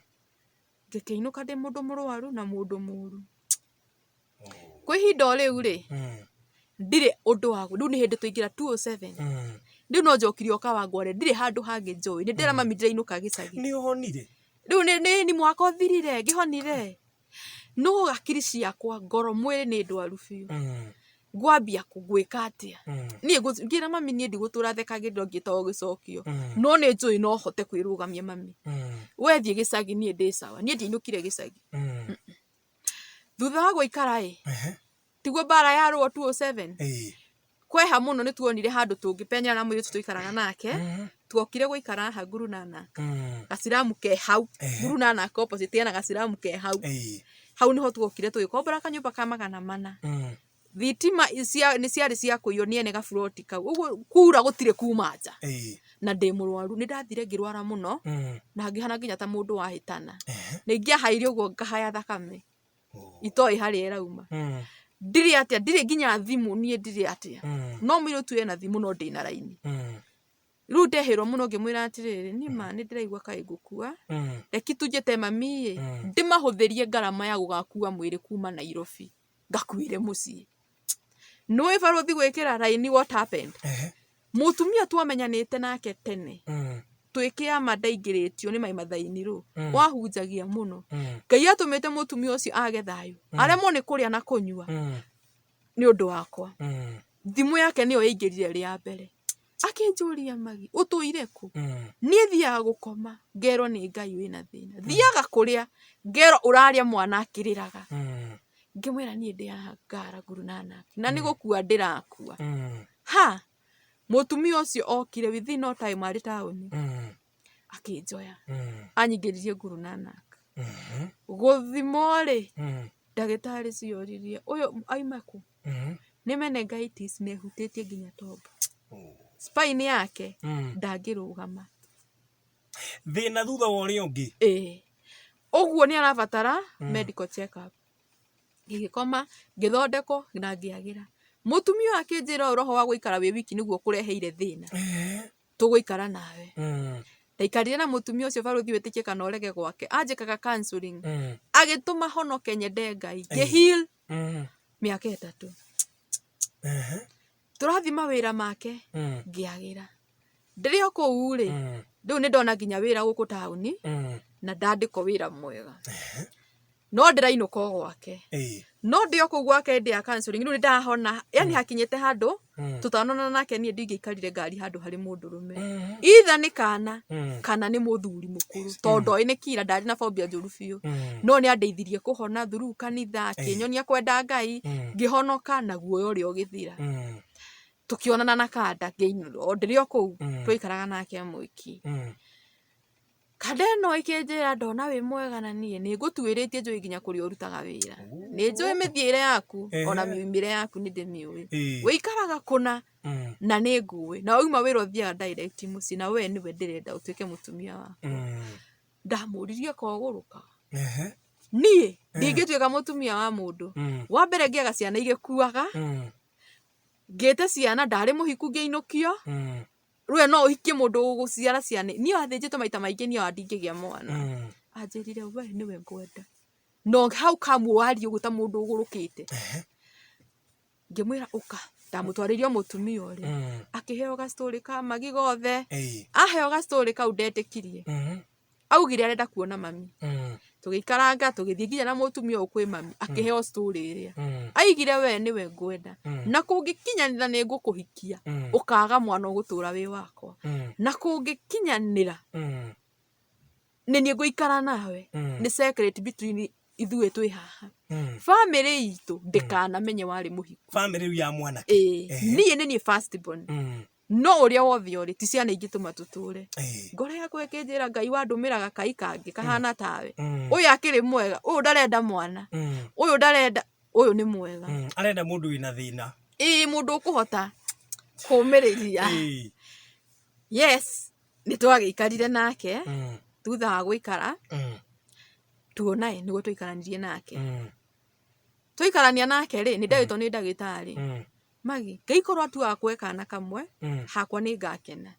Speaker 2: Ngĩkĩinũka ndĩ mũndũ mũrwaru na mũndũ mũru. Kwa ihinda o rĩu rĩ, ndirĩ ũndũ wa rĩu nĩ hĩndĩ twaingĩra 207. Rĩu no njokirie o Kawangware, ndirĩ handũ hangĩ njũĩ. Nĩ ndĩra mami ndĩrainũka gĩcagi.
Speaker 1: Nĩ ũhonire?
Speaker 2: Rĩu nĩ mwaka ũthirire ngĩhonire. No hakiri ciakwa, ngoro, mwĩrĩ nĩ ndwaru biũ. Ngwambia gwĩka atĩa? Niĩ ngĩra mami niĩ ndigũtũra thekagĩrĩra ngĩtagwo gĩcokio. No nĩ njũĩ no hote kwĩrũgamia mami. We thiĩ gĩcagi niĩ ndĩ sawa. Niĩ ndiainũkire gĩcagi. Thutha wa gũikara ĩ, tiguo mbara yarũo 207? Kweha mũno nĩ tuonire handũ tũngĩpenyera na mũirĩtu tũikaraga nake. Tuokire gũikara haha Guru Nanak. Gaciramu ke hau. Guru Nanak opposite hena gaciramu ke hau. Hau nĩho tuokire tũgĩkombora kanyũmba ka 400. Thitima nĩ ciarĩ cia kũiywo nĩ ene gaburoti kau. Ũguo kura gũtirĩ kuma nja. Na ndĩ mũrwaru. Nĩ ndathire ngĩrwara mũno na ngĩhana nginya ta mũndũ wahĩtana. Nĩ ingĩahaire ũguo ngahaya thakame. Itoĩ harĩa ĩrauma. Ndirĩ atĩa, ndirĩ nginya thimũ niĩ ndirĩ atĩa. No mũirĩtu ena thimũ no ndĩna raini. Rĩu ndehĩrwo mũno ngĩmwĩra atĩrĩrĩ, niĩ ma nĩ ndĩraigua kaĩ ngũkua. Reki tu njĩte mami ĩ, ndĩmahũthĩrie ngarama ya gũgakua mwĩrĩ kuma Nairobi. Ngakuĩre mũciĩ. Nĩũĩ barũthi gwĩkĩra raini what happened? Mũtumia twamenyanĩte nake tene, twĩ kĩama ndaingĩrĩtio nĩ Mai Mathaini rũ, wahunjagia mũno. Ngai atũmĩte mũtumia ũcio age thayũ, aremwo nĩ kũrĩa na kũnyua nĩ ũndũ wakwa. Thimũ yake nĩyo yaingĩrire ĩrĩ ya mbere. Akĩnjũria Magi, ũtũire kũ?
Speaker 1: Mm.
Speaker 2: Niĩ thiaga gũkoma ngerwo nĩ Ngai wĩna thĩna. Thiaga kũrĩa ngerwo ũrarĩa mwana akĩrĩraga.
Speaker 1: Mm.
Speaker 2: Ngĩmwĩra niĩ ndĩ haha Ngara Guru Nanak na nĩ gũkua ndĩrakua.
Speaker 1: Mm.
Speaker 2: Ha! Mũtumia ũcio okire within no time arĩ taũni
Speaker 1: Mm.
Speaker 2: akĩnjoya.
Speaker 1: Mm.
Speaker 2: Anyingĩririe Guru Nanak.
Speaker 1: Mhm.
Speaker 2: Gũthimwo rĩ,
Speaker 1: Mm.
Speaker 2: ndagĩtarĩ cioririe ũyũ aima kũ?
Speaker 1: Mm.
Speaker 2: Nĩ meningitis na ĩhutĩtie nginya tombo.
Speaker 1: Oh.
Speaker 2: Spine yake
Speaker 1: Mm.
Speaker 2: ndangĩrũgama.
Speaker 1: Thĩna thutha wa ũrĩa ũngĩ.
Speaker 2: Ĩĩ. Ũguo nĩ arabatara medical check up. Ngĩgĩkoma, ngĩthondekwo na ngĩagĩra. Mũtumia ũyũ akĩnjĩra ũyũ roho wa gũikara wĩ wiki nĩguo ũkũreheire thĩna.
Speaker 1: Eh.
Speaker 2: Tũgũikara nawe.
Speaker 1: Mm.
Speaker 2: Ndaikarire na mũtumia ũcio barũthi wĩtĩkie kana ũrege gwake. Anjĩkaga counseling.
Speaker 1: Mm.
Speaker 2: Agĩtũma honoke nyende Ngai. Ngĩ heal
Speaker 1: Mm.
Speaker 2: mĩaka 3.
Speaker 1: Ehe.
Speaker 2: Tũrathiĩ mawĩra make
Speaker 1: Mm.
Speaker 2: ngĩagĩra. Ndĩrĩ o kũu rĩ,
Speaker 1: Mm.
Speaker 2: rĩu nĩ ndona nginya wĩra gũkũ taũni
Speaker 1: Mm.
Speaker 2: na ndandĩkwo wĩra mwega. No ndĩrainũka o gwake.
Speaker 1: Ĩĩ.
Speaker 2: No ndĩ o kũu gwake ndĩ ya counseling rĩu nĩ ndahona, yani hakinyĩte handũ
Speaker 1: Mm.
Speaker 2: tũtanonana nake niĩ ndingĩaikarire ngari handũ harĩ mũndũrũme.
Speaker 1: Mm.
Speaker 2: Either nĩ kana
Speaker 1: Mm.
Speaker 2: kana nĩ mũthuri mũkũrũ tondũ ndoĩ nĩ kira ndarĩ na phobia njũru biũ.
Speaker 1: Mm.
Speaker 2: No nĩ andeithirie kũhona through kanitha, akĩnyonia kwenda Ngai,
Speaker 1: Mm.
Speaker 2: ngĩhonoka na guoya ũrĩa ũgĩthira.
Speaker 1: Mm.
Speaker 2: Tũkĩonana na kanda ngĩinũra o ndĩrĩ o kũu
Speaker 1: Mm.
Speaker 2: twaikaraga nake mwiki.
Speaker 1: Mm.
Speaker 2: Kanda ĩno ĩkĩnjĩra ndona wĩ mwega na niĩ nĩ ngũtuĩrĩtie njũĩ nginya kũrĩa ũrutaga wĩra. Nĩ njũĩ mĩthiĩre yaku ona miumĩre yaku nĩ ndĩmĩũĩ.
Speaker 1: Ĩĩ.
Speaker 2: Wĩikaraga kũna
Speaker 1: Mm.
Speaker 2: na nĩ ngũĩ na wauma wĩra ũthiaga direct mũciĩ na we nĩwe ndĩrenda ũtuĩke mũtumia wakwa.
Speaker 1: Mm.
Speaker 2: Ndamũririe kogũrũka.
Speaker 1: Ehe.
Speaker 2: Niĩ ndingĩtuĩka mũtumia wa mũndũ.
Speaker 1: Mm.
Speaker 2: Wa mbere ngĩaga ciana igĩkuaga,
Speaker 1: Mm.
Speaker 2: ngĩte ciana ndarĩ mũhiku ngĩinũkio.
Speaker 1: Mm.
Speaker 2: Rĩu no ũhikie mũndũ ũgũciara ciana. Niĩ athĩnjĩtwo maita maingĩ niĩ ona ndingĩgĩa mwana.
Speaker 1: Mm.
Speaker 2: Anjĩrire we nĩwe ngwenda. No how come warie ũguo ta mũndũ ũgũrũkĩte?
Speaker 1: Ehe.
Speaker 2: Ngĩmwĩra ũka. Ndamũtwarĩire o mũtumia ũrĩa.
Speaker 1: Mm.
Speaker 2: Akĩheo gastorĩ ka magi gothe.
Speaker 1: Ĩĩ.
Speaker 2: Aheo gastorĩ kau ndetĩkirie.
Speaker 1: Mm.
Speaker 2: Augire arenda kuona mami.
Speaker 1: Mm.
Speaker 2: Tũgĩikaranga tũgĩthiĩ nginya na mũtumia ũyũ kwĩ mami akĩheo story ĩrĩa.
Speaker 1: Mm.
Speaker 2: Aigire we nĩwe ngwenda.
Speaker 1: Mm.
Speaker 2: Na kũngĩkinyanĩra nĩ ngũkũhikia.
Speaker 1: Mm.
Speaker 2: Ũkaga mwana ũgũtũra wĩ wakwa.
Speaker 1: Mm.
Speaker 2: Na kũngĩkinyanĩra
Speaker 1: Mm.
Speaker 2: nĩ niĩ ngũikara nawe.
Speaker 1: Mm.
Speaker 2: Nĩ secret between ithuĩ twĩ haha.
Speaker 1: Mm.
Speaker 2: Famĩlĩ itũ ndĩkanamenye warĩ mũhiku.
Speaker 1: Famĩlĩ rĩu ya mwanake.
Speaker 2: Ĩĩ.
Speaker 1: Ehe.
Speaker 2: Niĩ nĩ niĩ first born.
Speaker 1: Mm.
Speaker 2: No ũrĩa wothe ũrĩ ti ciana ingĩtũma tũtũre.
Speaker 1: Ĩĩ.
Speaker 2: Ngoro yakwa ĩkĩnjĩra Ngai wandũmĩra gakai kangĩ kahana tawe.
Speaker 1: Mm.
Speaker 2: Ũyũ akĩrĩ mwega, ũyũ ndarenda mwana,
Speaker 1: Mm.
Speaker 2: ũyũ ndarenda, ũyũ nĩ mwega.
Speaker 1: Mm. Arenda mũndũ wĩna thĩna.
Speaker 2: Ĩĩ mũndũ ũkũhota kũmĩrĩria.
Speaker 1: Ĩĩ.
Speaker 2: Yes, nĩ twagĩikarire nake
Speaker 1: Mm.
Speaker 2: thutha wa gũikara
Speaker 1: Mm.
Speaker 2: tuonae nĩguo twaikaranirie nake.
Speaker 1: Mm.
Speaker 2: Twaikarania nake rĩ, nĩ ndagĩtwo nĩ ndagĩtarĩ.
Speaker 1: Mm.
Speaker 2: Magi, Ngai korwo atuaga kũhe kana kamwe,
Speaker 1: Mm.
Speaker 2: hakwa nĩ ngakena.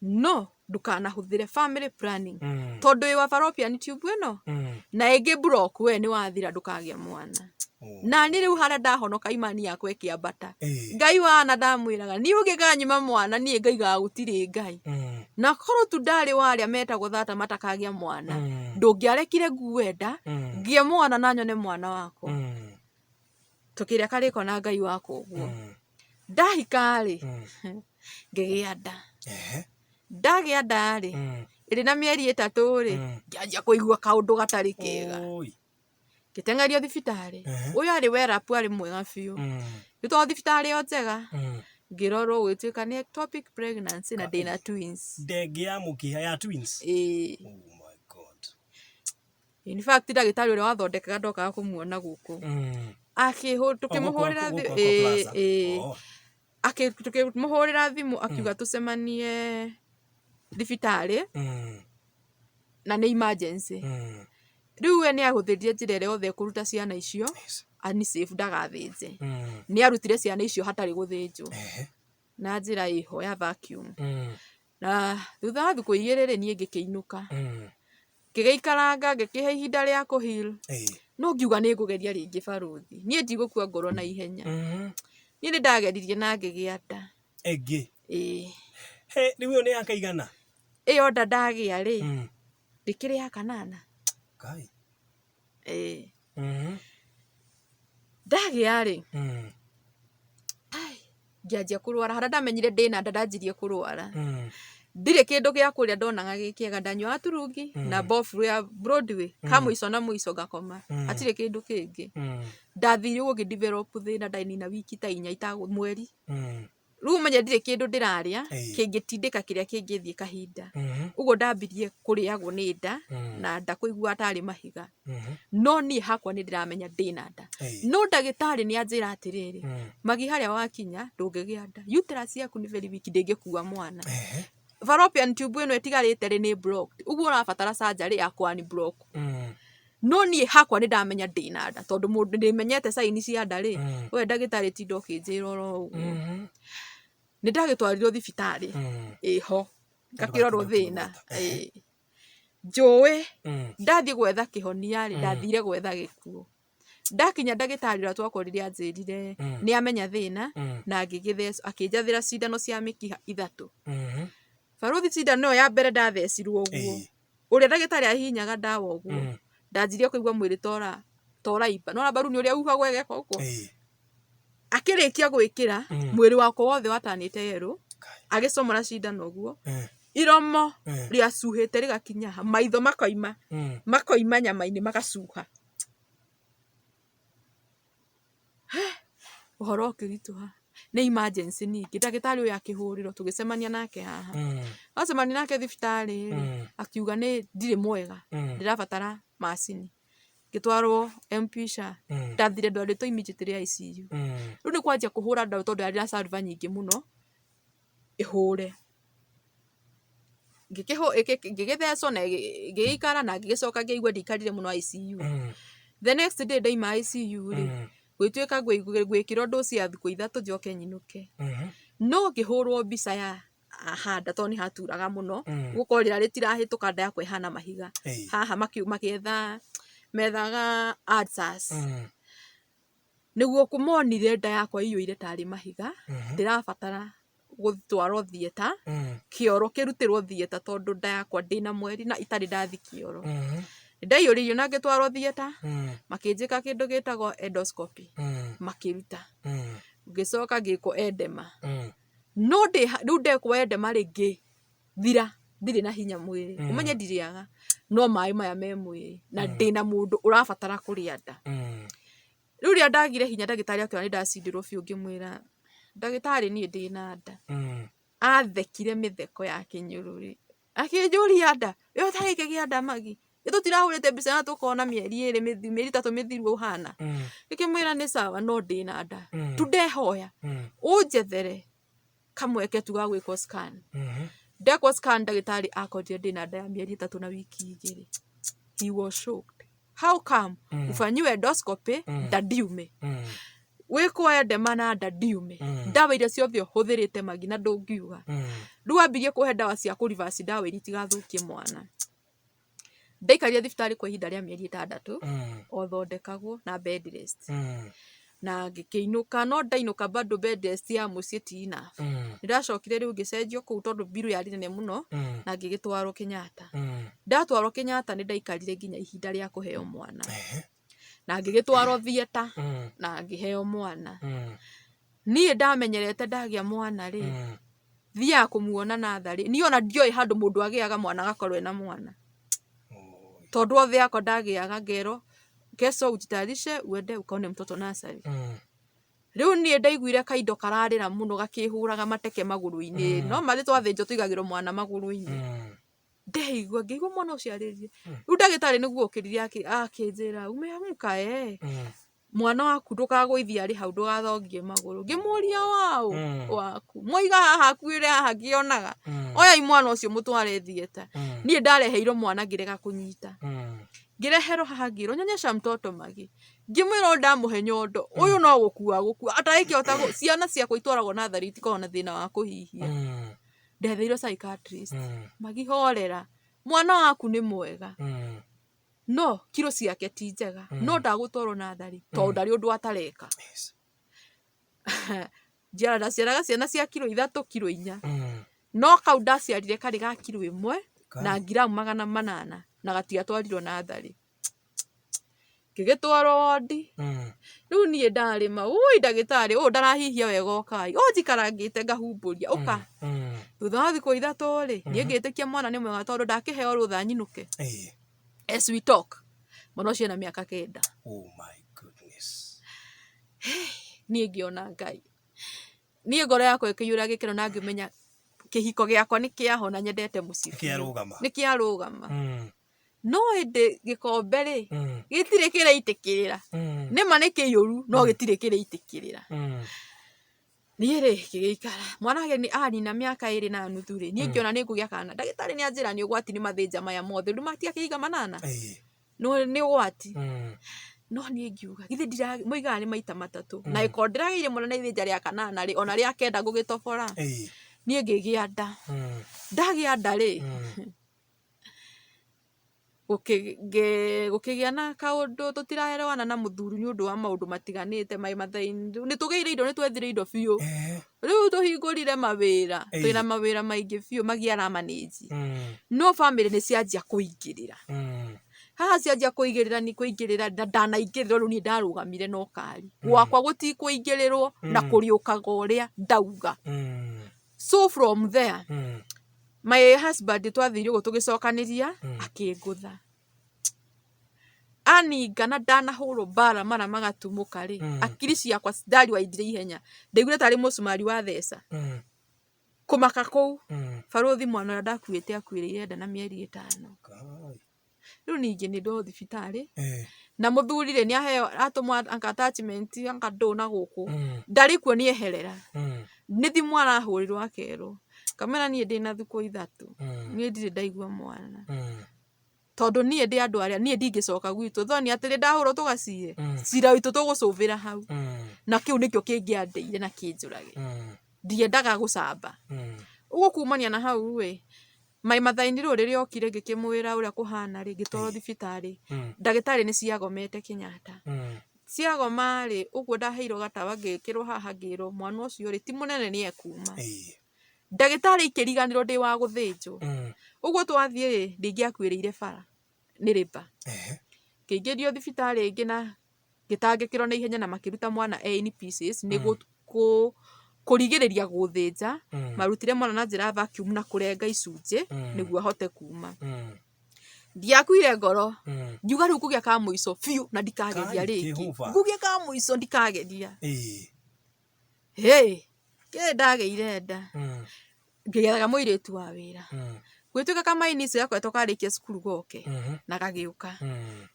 Speaker 2: No ndũkanahũthĩre family planning.
Speaker 1: Mm.
Speaker 2: Tondũ wĩ wa fallopian tube ĩno
Speaker 1: Mm.
Speaker 2: na ĩngĩ block we nĩ wathira ndũkagĩa mwana.
Speaker 1: Oh.
Speaker 2: Na niĩ rĩu harĩa ndahonoka imani yakwa ĩkĩambata.
Speaker 1: Ĩĩ.
Speaker 2: Ngai wana ndamwĩraga niĩ ũngĩkanyima mwana niĩ ngaigaga gũtirĩ Ngai.
Speaker 1: Mm.
Speaker 2: Na korwo tu ndarĩ wa arĩa metagwo thata matakagĩa mwana.
Speaker 1: Mm.
Speaker 2: Ndũngĩarekire ngue nda
Speaker 1: Mm.
Speaker 2: ngĩe mwana na nyone mwana wakwa.
Speaker 1: Mm.
Speaker 2: Tũkĩrĩa karĩko na Ngai wakwa ũguo.
Speaker 1: Mm.
Speaker 2: Ndahika rĩ,
Speaker 1: Mm.
Speaker 2: ngĩgĩa nda.
Speaker 1: Ehe.
Speaker 2: Ndagĩa nda rĩ,
Speaker 1: Mm.
Speaker 2: ĩrĩ na mĩeri 3 rĩ,
Speaker 1: Mm.
Speaker 2: ngĩanjia kũigua kaũndũ gatarĩ kega.
Speaker 1: Oi.
Speaker 2: Ngĩteng'erio thibitarĩ.
Speaker 1: Ehe.
Speaker 2: Ũyũ arĩ werapu arĩ mwega biũ.
Speaker 1: Mm.
Speaker 2: Ngĩtwarwo thibitarĩ o njega.
Speaker 1: Mm.
Speaker 2: Ngĩrorwo gũgĩtuĩka nĩ ectopic pregnancy na ndĩna twins.
Speaker 1: Ndenge ya mũkiha ya twins.
Speaker 2: Ĩĩ.
Speaker 1: Oh my God.
Speaker 2: In fact ndagĩtarĩ ũrĩa wathondekaga ndokaga kũmuona gũkũ.
Speaker 1: Mm.
Speaker 2: Tũkĩmũhũrĩra
Speaker 1: Gũkũ
Speaker 2: thimũ.
Speaker 1: Aqua Plaza.
Speaker 2: Ĩĩ.
Speaker 1: Oh.
Speaker 2: Tũkĩmũhũrĩra thimũ akiuga tũcemanie thibitarĩ
Speaker 1: Mm.
Speaker 2: na nĩ emergency.
Speaker 1: Mm.
Speaker 2: Rĩu we nĩ ahũthĩrire njĩra ĩrĩa yothe kũruta ciana icio
Speaker 1: Yes.
Speaker 2: ani safe ndagathĩnje.
Speaker 1: Mm.
Speaker 2: Nĩ arutire ciana icio hatarĩ gũthĩnjwo
Speaker 1: Ehe.
Speaker 2: na njĩra ĩho ya vacuum.
Speaker 1: Mm.
Speaker 2: Na thutha wa thikũ 2 rĩ niĩ ngĩkĩinũka.
Speaker 1: Mm.
Speaker 2: Ngĩgĩikaranga ngĩkĩhe ihinda rĩa kũ heal.
Speaker 1: Ĩĩ.
Speaker 2: No ngiuga nĩ ngũgeria rĩngĩ barũthi. Niĩ ndigũkua ngoro na ihenya.
Speaker 1: Mm.
Speaker 2: Niĩ nĩ ndageririe na ngĩgĩa nda.
Speaker 1: Ĩngĩ.
Speaker 2: Ĩĩ.
Speaker 1: He, rĩu ĩyo nĩ ya kaigana?
Speaker 2: Ĩyo nda ndagĩa rĩ,
Speaker 1: Mm.
Speaker 2: ndĩkĩrĩ ya kanana.
Speaker 1: Kai.
Speaker 2: Ĩĩ.
Speaker 1: Mm.
Speaker 2: Ndagĩa rĩ,
Speaker 1: Mm.
Speaker 2: ai, Ngĩanjia kũrwara harĩa ndamenyire ndĩna nda ndanjirie kũrwara. Ndirĩ kĩndũ gĩa kũrĩa ndonaga gĩ kĩega, ndanyuaga turungi na mbofurũ ya Broadway ka mũico na mũico ngakoma, hatirĩ kĩndũ kĩngĩ. Ndathire ũguo ngĩ develop thĩna ndanina wiki ta inya itagũ mweri. Rĩu ũmenye ndirĩ kĩndũ ndĩrarĩa kĩngĩtindĩka kĩrĩa kĩngĩthiĩ kahinda. Ũguo ndambirie kũrĩagwo nĩ nda na nda kũigua tarĩ mahiga. No niĩ hakwa nĩ ndĩramenya ndĩna nda. No ndagĩtarĩ nĩ anjĩra atĩrĩrĩ, Magi harĩa wakinya ndũngĩgĩa nda. Uterus yaku nĩ very weak ndĩngĩkua mwana. Fallopian tube ĩno ĩtigarĩte rĩ nĩ blocked. Ũguo ũrabatara surgery ya kũ unblock. No niĩ hakwa nĩ ndamenya ndĩna nda tondũ mũndũ ndĩmenyete sign cia nda rĩ, we ndagĩtarĩ tinda ũkĩnjĩra oro ũguo. Nĩ ndagĩtwarirwo thibitarĩ ĩho ngakĩrorwo thĩna. Njũĩ ndathiĩ gwetha kĩhonia rĩ, ndathire gwetha gĩkuũ. Ndakinya ndagĩtarĩ ũrĩa twakorire anjĩrire nĩ amenya thĩna na ngĩgĩthecwo akĩnjathĩra cindano cia mĩkiha ithatũ. Barũthi cindano ĩyo ya mbere ndathecirwo ũguo, ũrĩa ndagĩtarĩ ahihinyaga ndawa ũguo, ndanjirie kũigua mwĩrĩ ta ũraimba. Nĩwona mbaruni ũrĩa ĩhuhagwo ĩgeka ũguo? Akĩrĩkia gwĩkĩra, mwĩrĩ wakwa wothe watanĩte yerũ, agĩcomora cindano ũguo, iromo rĩacuhĩte rĩgakinya haha, maitho makoima, makoima nyama-inĩ magacuha. Ũhoro ũkĩritũha, nĩ emergency ningĩ, ndagĩtarĩ ũyũ akĩhũrĩrwo tũgĩcemania nake haha. Twacemania nake thibitarĩ rĩ, akiuga nĩ ndirĩ mwega, ndĩrabatara macini. Ngĩtwarwo MP SHA, ndathire ndwarĩtwo immediately ICU. Rĩu nĩ kwanjia kũhũra ndawa tondũ yarĩ na sulphur nyingĩ mũno, ĩhũre. Ngĩgĩthecwo na ngĩgĩikara na ngĩgĩcoka ngĩigua ndiaikarire mũno ICU. The next day ndaima ICU rĩ, gũgĩtuĩka ngwĩkĩrwo dose ya thikũ ithatũ njoke nyinũke. No ngĩhũrwo mbica ya haha nda tondũ nĩ haturaga mũno, gũkorwo rĩera rĩtirahĩtũka nda yakwa ĩhana mahiga. Haha makĩetha methaga ulcers. Nĩguo monire nda yakwa ĩiyũire tarĩ mahiga, ndĩrabatara gũtwarwo theatre, kĩoro kĩrutĩrwo theatre tondũ nda yakwa ndĩna mweri na itarĩ ndathiĩ kĩoro. Nĩndaiyũrĩirio na ngĩtwarwo theatre, makĩnjĩka kĩndũ gĩtagwo endoscopy, makĩruta. Ngĩcoka ngĩkwo edema. No rĩu ndekwo edema rĩ, ngĩthira, ndirĩ na hinya mwĩrĩ. Ũmenye ndirĩaga, no maĩ maya me mwĩrĩ na ndĩna mũndũ ũrabatara kũrĩa nda. Rĩu rĩrĩa ndagire hinya ndagĩtarĩ akĩona nĩ ndacindĩrwo biũ ngĩmwĩra, ndagĩtarĩ niĩ ndĩna nda. Athekire mĩtheko ya kĩnyũrũri. Akĩnjũria nda, we ũtarĩkĩgĩa nda Maggie? Ĩ tũtirahũrĩte mbica na tũkona mĩeri ĩrĩ mĩthiru, mĩeri ĩtatũ mĩthiru ũhana. Ngĩkĩmwĩra nĩ sawa no ndĩna nda. Tu ndehoya ũnjethere kamweke tu ga gwĩkwo scan. Ndekwo scan ndagĩtarĩ akorire ndĩna nda ya mĩeri ĩtatũ na wiki igĩrĩ. He was shocked. How come ufanyiwe endoscopy nda ndiume? Wĩkwo edema na nda ndiume. Ndawa iria ciothe ũhũthĩrĩte Maggie na ndũngiuga. Rĩu ambirie kũhe ndawa cia kũ reverse ndawa iria itigathũkie mwana. Ndaikarire thibitarĩ kwa ihinda rĩa mĩeri ĩtandatũ o thondekagwo na bed rest. Na ngĩkĩinũka no ndainũka bado bed rest ya mũciĩ ti enough. Nĩ ndacokire rĩu ngĩcenjio kũu tondũ bill yarĩ nene mũno na ngĩgĩtwarwo Kenyatta. Ndatwarwo Kenyatta nĩ ndaikarire nginya ihinda rĩa kũheo mwana. Na ngĩgĩtwarwo theatre na ngĩheo mwana. Niĩ ndamenyerete ndagĩa mwana rĩ, thiaga kũmuona natharĩ. Niĩ ona ndioĩ handũ mũndũ agĩaga mwana agakorwo ena mwana. Tondũ othe akwa ndagĩaga ngerwo kesho ujitayarishe uende ukaone mtoto nursery. Rĩu niĩ ndaiguire kaindo kararĩra mũno gakĩhũraga mateke magũrũ-inĩ. No ma nĩ twathĩnjwo tũigagĩrwo mwana magũrũ-inĩ. Ndeigua ngĩigua mwana ũcio arĩrire. Rĩu ndagĩtarĩ nĩguo okĩrire akĩnjĩra umeamka eh? Mwana waku ndũkagũithie arĩ hau ndũgathongie magũrũ. Ngĩmũria waũ? Waku. Mwaiga haha akuĩre haha ngĩonaga. Oyai mwana ũcio mũtware theatre. Niĩ ndareheirwo mwana ngĩrega kũnyita. Ngĩreherwo haha ngĩrwo nyonyesha mtoto Maggie. Ngĩmwĩra ũyũ ndamũhe nyondo ũyũ no gũkua agũkua atangĩkĩhota ciana ciakwa itwaragwo natharĩ itikoragwo na thĩna wa kũhihia. Ndetheirwo psychiatrist. Maggie horera mwana waku nĩ mwega no kiro ciake ti njega no ndagũtwarwo natharĩ tondũ ndarĩ ũndũ atareka. Njiara ndaciaraga ciana cia kiro ithatũ kiro inya no kau ndaciarire karĩ ga kiro ĩmwe na ngiramu 800 na gatiatwarirwo natharĩ. Ngĩgĩtwarwo wondi. Rĩu niĩ ndarĩma, ũi ndagĩtarĩ ũyũ ndarahihia wega ũkai, ũũ njikarangĩte ngahumbũria, ũka. Thutha wa thikũ 3 rĩ, niĩ ngĩtĩkia mwana nĩ mwega tondũ ndakĩheo rũtha nyinũke. As we talk, mwana ũcio ena mĩaka 9.
Speaker 1: Oh my goodness.
Speaker 2: Niĩ ngĩona Ngai. Niĩ ngoro yakwa ĩkĩiyũra gĩkeno na ngĩmenya kĩhiko gĩakwa nĩ kĩahona nyendete mũciĩ.
Speaker 1: Nĩkĩarũgama.
Speaker 2: Nĩkĩarũgama. No ĩndĩ gĩkombe rĩ, gĩtirĩ kĩraitĩkĩrĩra. Nĩma nĩ kĩiyũru no gĩtirĩ kĩraitĩkĩrĩra. Niĩ rĩ ngĩgĩikara, mwana anina mĩaka 2 na nuthu rĩ, niĩ ngĩona nĩ ngũgĩa kana. Ndagĩtarĩ nĩ anjĩra nĩ ũgwati nĩ mathĩnja maya mothe, rĩu matiakĩiga manana? Nĩ ũgwati. No niĩ ngiuga githĩ ndira moigaga nĩ maita matatũ. Na ĩkorwo ndĩragĩire mwana na ithĩnja rĩa kanana rĩ, ona rĩa kenda ngũgĩtobora. Niĩ ngĩgĩa nda. Ndagĩa nda rĩ, gũkĩgĩa na kaũndũ tũtiraerewana na mũthuri nĩ ũndũ wa maũndũ matiganĩte my mother in law. Nĩ tũgĩire indo, nĩ twethire indo biũ. Rĩu tũhingũrire mawĩra, twĩna mawĩra maingĩ biũ Magi ara manage. No bamĩrĩ nĩ cianjia kũingĩrĩra. Haha cianjia kũigĩrĩra nĩ kũingĩrĩra na ndanaingĩrĩrwo rĩu niĩ ndarũgamire na ũkari. Gwakwa gũtikũingĩrĩrwo na kũrĩũkaga ũrĩa ndauga. So from there, my husband twathire ũguo tũgĩcokanĩria, akĩngũtha. Aninga na ndanahũrwo mbara mara magatumũka rĩ, akiri ciakwa ndariwaindire ihenya. Ndaiguire tarĩ mũcumari watheca. Kũmaka kũu, barũthi mwana ũrĩa ndakuĩte akuĩrĩire nda na mĩeri 5. Rĩu ningĩ nĩ ndwarwo thibitarĩ, na mũthuri rĩ nĩ aheo atũmwo anga attachment anga ndũ na gũkũ, ndarĩ kuo nĩ eherera. Nĩ thimũ arahũrĩrwo akerwo, kamwĩra niĩ ndĩna thikũ 3, niĩ ndirĩ ndaigua mwana. Tondũ niĩ ndĩ andũ arĩa niĩ ndingĩcoka gwitũ, thoni atĩrĩ ndahũrwo tũgacire, cira witũ tũgũcũbĩra hau. Na kĩu nĩkĩo kĩngĩandeire na kĩnjũrage. Ndiendaga gũcamba. Ũguo kumania na hau ĩ, my mother in law rĩrĩa okire ngĩkĩmwĩra ũrĩa kũhana rĩ, ngĩtwarwo thibitarĩ. Ndagĩtarĩ nĩ ciagomete Kenyatta. Ciagoma rĩ, ũguo ndaheirwo gatawa ngĩkĩrwo haha ngĩrwo mwana ũcio rĩ, ti mũnene nĩ ekuma. Ndagĩtarĩ ikĩriganĩrwo ndĩ wa gũthĩnjwo. Ũguo twathiĩ rĩ, ndingĩakuĩrĩire bara nĩ rĩba. Ngĩingĩrio thibitarĩ ĩngĩ na ngĩtangĩkĩrwo na ihenya na makĩruta mwana e in pieces nĩ kũrigĩrĩria gũthĩnja. Marutire mwana na njĩra ya vacuum na kũrenga icunjĩ nĩguo ahote kuma. Ndiakuire ngoro, ngiuga rĩu ngũgĩa ka mũico biũ na ndikageria rĩngĩ. Ngũgĩa ka mũico ndikageria. Hĩ, kĩ ndagĩire nda. Ngĩgethaga mũirĩtu wa wĩra. Gwĩtuĩka kamaini icio gakoretwo karĩkia cukuru goke na gagĩũka.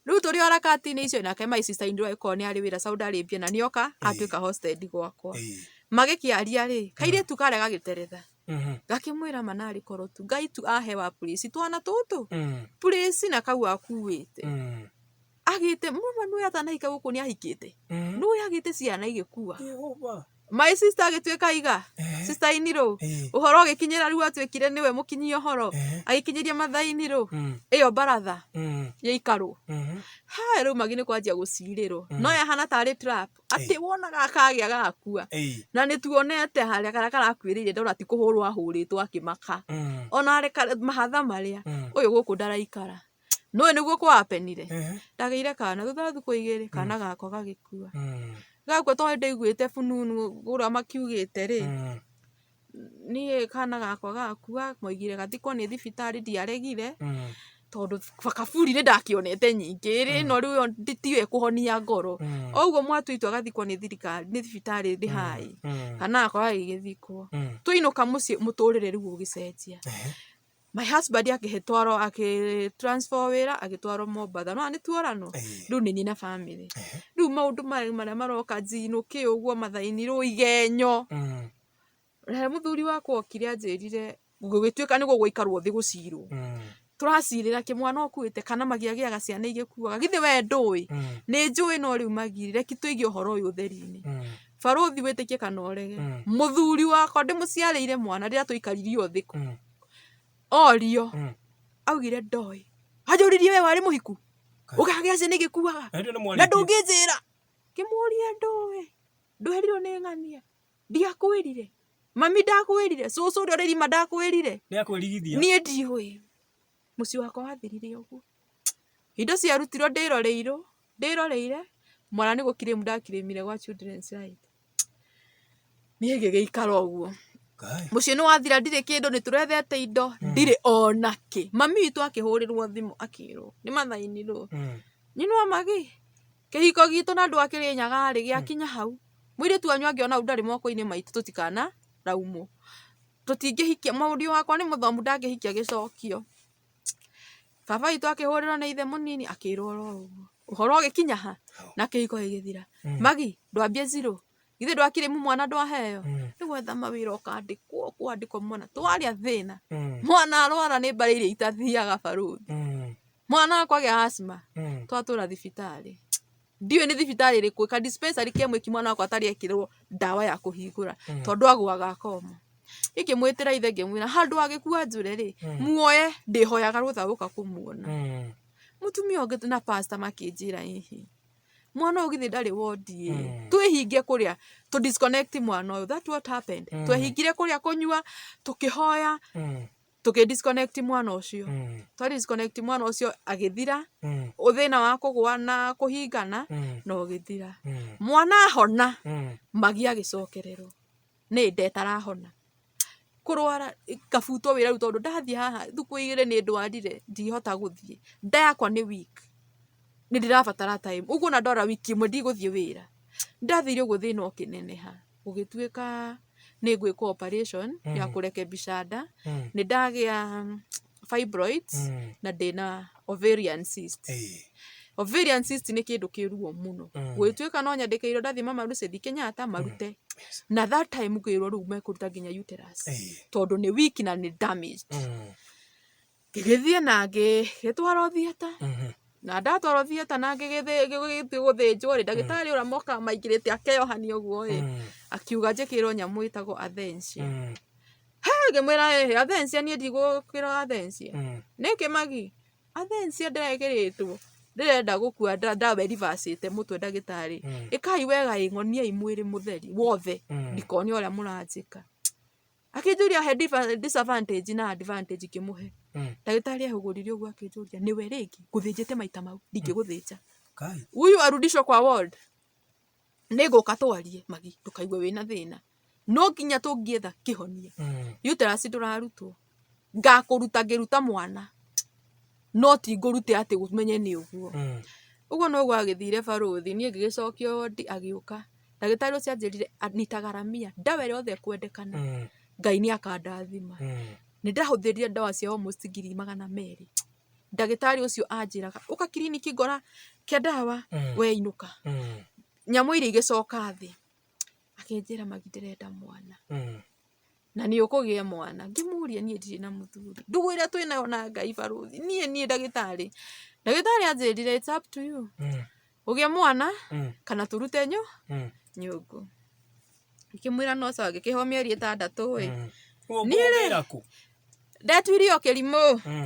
Speaker 2: Rĩu tũrĩ o harakati-inĩ icio nake my sister in law agĩkorwo nĩ arĩ wĩra Saudi Arabia na nĩoka atuĩka hosted gwakwa. Magĩkĩaria rĩ, kairĩtu karĩa gagĩteretha. Gakĩmwĩra ma narĩ korwo tu Ngai tu ahe wa purĩci twana tũtũ. Purĩci na kau akuĩte. Agĩte mama nĩũĩ atanahika gũkũ nĩ ahikĩte. Nĩũĩ agĩte ciana igĩkua. My sister agĩtuĩka iga sister in law ũhoro ũgĩkinyĩra rĩu atuĩkire nĩwe mũkinyia ũhoro agĩkinyĩria mother in law ĩyo baratha yaikarwo. Haya rĩu Magi nĩ kwanjia gũcirĩrwo no yahana tarĩ trap atĩ wonaga akagĩa gagakua. Na nĩ tuonete harĩa karĩa karakuĩrĩire ndona ti kũhũrwo ahũrĩtwo akĩmaka. Ona arĩ mahatha marĩa ũyũ gũkũ ndaraikara. Nĩũĩ nĩguo kwa happen-ire? Ndagĩire kana thutha wa thikũ 2 kana gakwa gagĩkua. Gakua tondũ nĩndaiguĩte fununu ũrĩa makiugĩte rĩ, niĩ kana gakwa gakua maugire gathikwo nĩ thibitarĩ ndiaregire, tondũ kaburi nĩndakĩonete nyingĩ rĩ, no rĩu ĩyo tiyo ĩkũhonia ngoro. O ũguo mwatua itua gathikwo nĩ thirikari nĩ thibitarĩ ndĩ haĩ, kana gakwa gagĩgĩthikwo. Twainũka mũciĩ mũtũrĩre rĩu ũgĩcenjia. My husband akĩtwarwo akĩ transfer wĩra agĩtwarwo Mombatha. Nĩwona nĩ tuoranwo? Rĩu nĩ niĩ na bamĩrĩ. Rĩu maũndũ marĩa maroka njinũke ũguo mathaini rĩu igenyo. Na mũthuri wakwa okire anjĩrire gũgĩtuĩka nĩ gũgũikarwo thĩ gũcirwo. Tũracirĩra kĩ mwana ũkuĩte kana Magi agĩaga ciana igĩkuaga. Githĩ we ndũĩ? Nĩ njũĩ no rĩu Magi reke tũige ũhoro ũyũ ũtheri-inĩ. Barũthi wĩtĩkie kana ũrege. Mũthuri wakwa ndĩmũciarĩire mwana rĩrĩa tũikaririo thĩ orio augire ndoĩ. Anjũririe we warĩ mũhiku? Ũkagĩa ciana igĩkuaga? Na ndũngĩnjĩra. Ngĩmũria ndũĩ. Ndwerirwo nĩ ng'ania. Ndiakwĩrire. Mami ndakwĩrire. Cũcũ ũrĩa ũrĩ irima ndakwĩrire. Niĩ ndiũĩ. Mũciĩ wakwa wathirire ũguo. Indo ciarutirwo ndĩroreirwo. Ndĩroreire mwana nĩ gũkirĩmu ndakirĩmire gwa Children's Right. Niĩ ngĩgĩikara ũguo.
Speaker 1: Ngai.
Speaker 2: Mũciĩ nĩ wathira ndirĩ kĩndũ nĩ tũrethete indo ndirĩ ona kĩ. Mami witũ akĩhũrĩrwo thimũ akĩrwo nĩ mathainirwo. Nyina wa Magi kĩhiko gitũ na andũ a Kĩrĩnyaga rĩ gĩakinya hau. Mũirĩtu wanyu angĩona ũndũ ndarĩ moko-inĩ maitũ tũtikana raumwo. Tũtingĩhikia mũriũ wakwa nĩ mũthomu ndangĩhikia gĩcokio. Baba witũ akĩhũrĩrwo nĩ ithe mũnini akĩrwo oro ũguo. Ũhoro ũgĩkinya ha? Na kĩhiko gĩgĩthira. Magi ndwambie zero. Githĩ ndwakirĩmu mwana ndwaheo? Nĩ gwetha mawĩra ũkandĩkwo kwandĩkwo mwana. Twarĩa thĩna. Mwana arwara nĩ mbarĩ iria itathiaga barũthi. Mwana wakwa agĩa asthma twatũra thibitarĩ. Ndiũĩ nĩ thibitarĩ ĩrĩkũ ka dispensary ke mwĩki mwana wakwa atarĩ ekĩrwo ndawa ya kũhingũra tondũ agũaga akoma. Ingĩmwĩtĩra ithe ngĩmwĩra handũ agĩkua njũre rĩ muoye ndĩhoyaga rũtha gũka kũmuona. Mũtumia ũngĩ na pastor makĩnjĩra ĩhĩ mwana ũyũ githĩ ndarĩ wondi ĩ twĩhinge kũrĩa tũ disconnect mwana ũyũ that what happened. Twehingire kũrĩa kũnyua tũkĩhoya tũkĩ disconnect mwana ũcio. Twa disconnect mwana ũcio agĩthira thĩna wa kũgũa na kũhingana na ũgĩthira. Mwana ahona Magi agĩcokererwo nĩ nda ĩtarahona. Kũrwara ngabutwo wĩra rĩu tondũ ndathiĩ haha thikũ igĩrĩ nĩ ndwarire ndihota gũthiĩ. Nda yakwa nĩ weak nĩ ndĩrabatara time ũguo ona ndwara wiki ĩmwe ndigũthiĩ wĩra. Ndathire ũguo thĩna ũkĩneneha gũgĩtuĩka nĩ ngwĩkwo operation ya kũrekebisha nda. Nĩ ndagĩa fibroids na ndĩna ovarian cyst. Ovarian cyst nĩ kĩndũ kĩ ruo mũno. Gũgĩtuĩka no nyandĩkĩirwo ndathiĩ Mama Lucy thiĩ Kenyatta marute. Na that time ngĩrwo rĩu mekũruta nginya uterus tondũ nĩ weak na nĩ damaged. Ngĩgĩthiĩ na ngĩtwarwo theatre na ndatwarwo theatre na ngĩgĩthiĩ gũthĩnjwo rĩ, ndagĩtarĩ ũrĩa mokaga maingĩrĩte akeyohania ũguo ĩ, akiuga njĩkĩrwo nyamũ ĩtagwo Athencia. He ngĩmwĩra ĩhĩ Athencia niĩ ndigwĩkĩrwo Athencia. Nĩkĩ Magi? Athencia ndĩrekĩrĩtwo ndĩrenda gũkua ndawa ĩrivacĩte mũtwe ndagĩtarĩ. Ĩkai wega ĩ ng'oniai mwĩrĩ mũtheri wothe ndikone ũrĩa mũranjĩka. Akĩnjũria he disadvantage na advantage ngĩmũhe. Ndagĩtarĩ ehũgũrire ũguo akĩnjũria nĩwe rĩngĩ ngũthĩnjĩte maita mau ndingĩgũthĩnja. Huyu arudishwe kwa ward nĩngũka twarie Magi ndũkaigue wĩna thĩna. No nginya tũngĩetha kĩhonia. Uterus ndũrarutwo. Ngakũruta ngĩruta mwana no ti ngũrute atĩ ũmenye nĩ ũguo. Ũguo noguo agĩthire barũthi niĩ ngĩgĩcokio wondi agĩũka. Ndagĩtarĩ ũcio anjĩrire nitagharamia ndawa ĩrĩa yothe ĩkwendekana Ngai nĩ akandathima. Nĩ ndahũthĩrire ndawa cia almost 200,000. Ndagĩtarĩ ũcio anjĩraga ũka kiriniki ngora ke ndawa we inũka. Nyamũ iria igĩcoka thĩ. Akĩnjĩra Magi ndĩrenda mwana na nĩ ũkũgĩa mwana. Ngĩmũria niĩ ndirĩ na mũthuri, ndũgũ ĩrĩa twĩ nayo na Ngai barũthi, niĩ niĩ ndagĩtarĩ. Ndagĩtarĩ anjĩrire it's up to you, ũgĩe mwana kana tũrute nyũngũ. Ngĩkĩmwĩra no sawa, ngĩkĩheo mĩeri 6 ĩ. Niĩ rĩ, ndetuire o kĩrimũ,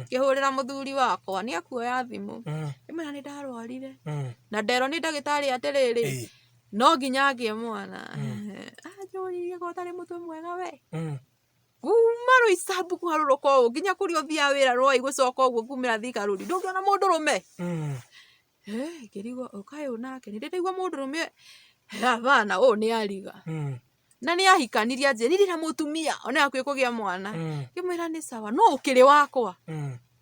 Speaker 2: ngĩhũrĩra mũthuri wakwa, nĩ akuoya thimũ. Ngĩmwĩra nĩ ndarwarire na nderwo nĩ ndagĩtarĩ atĩrĩrĩ, no nginya ngĩe mwana. Anjũririe ko ũtarĩ mũtwe mwega we. Kuma Roysambu kũharũrũka ũũ nginya kũrĩa ũthiaga wĩra Rwai gũcoka ũguo kumĩra Thika Road ndũngĩona mũndũrũme. Ngĩrigwo kaĩ ũyũ nake nĩ ndĩ ndaigua mũndũrũme hapana ũyũ nĩ ariga. Na nĩ ahikanirie anjĩrire ndirĩ na mũtumia ona hakuhĩ kũgĩa mwana. Ngĩmwĩra nĩ sawa no ũkĩrĩ wakwa.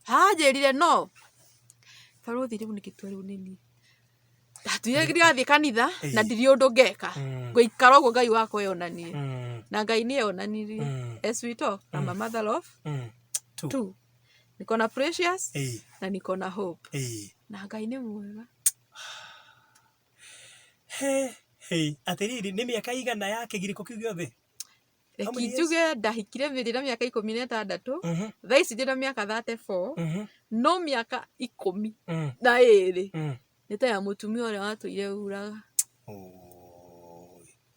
Speaker 2: Anjĩrire no. Barũthi rĩu nĩkĩ rĩu nĩ niĩ. Ndatuire ndigathiĩ kanitha na ndirĩ ũndũ ngeka. Ngũikara ũguo Ngai wakwa eyonanie. Na Ngai nĩ eyonanirie. As we talk, I'm a mother of two. Niko na Precious na niko na Hope. Na Ngai nĩ mwega.
Speaker 1: He, he, atĩrĩrĩ nĩ mĩaka igana ya kĩgirĩko kĩu gĩothe?
Speaker 2: Reke njuge ndahikire ndĩ na mĩaka 16, thaa ici ndĩ na mĩaka 34, no mĩaka 12 nĩ ta ya mũtumia ũrĩa watũire uraga.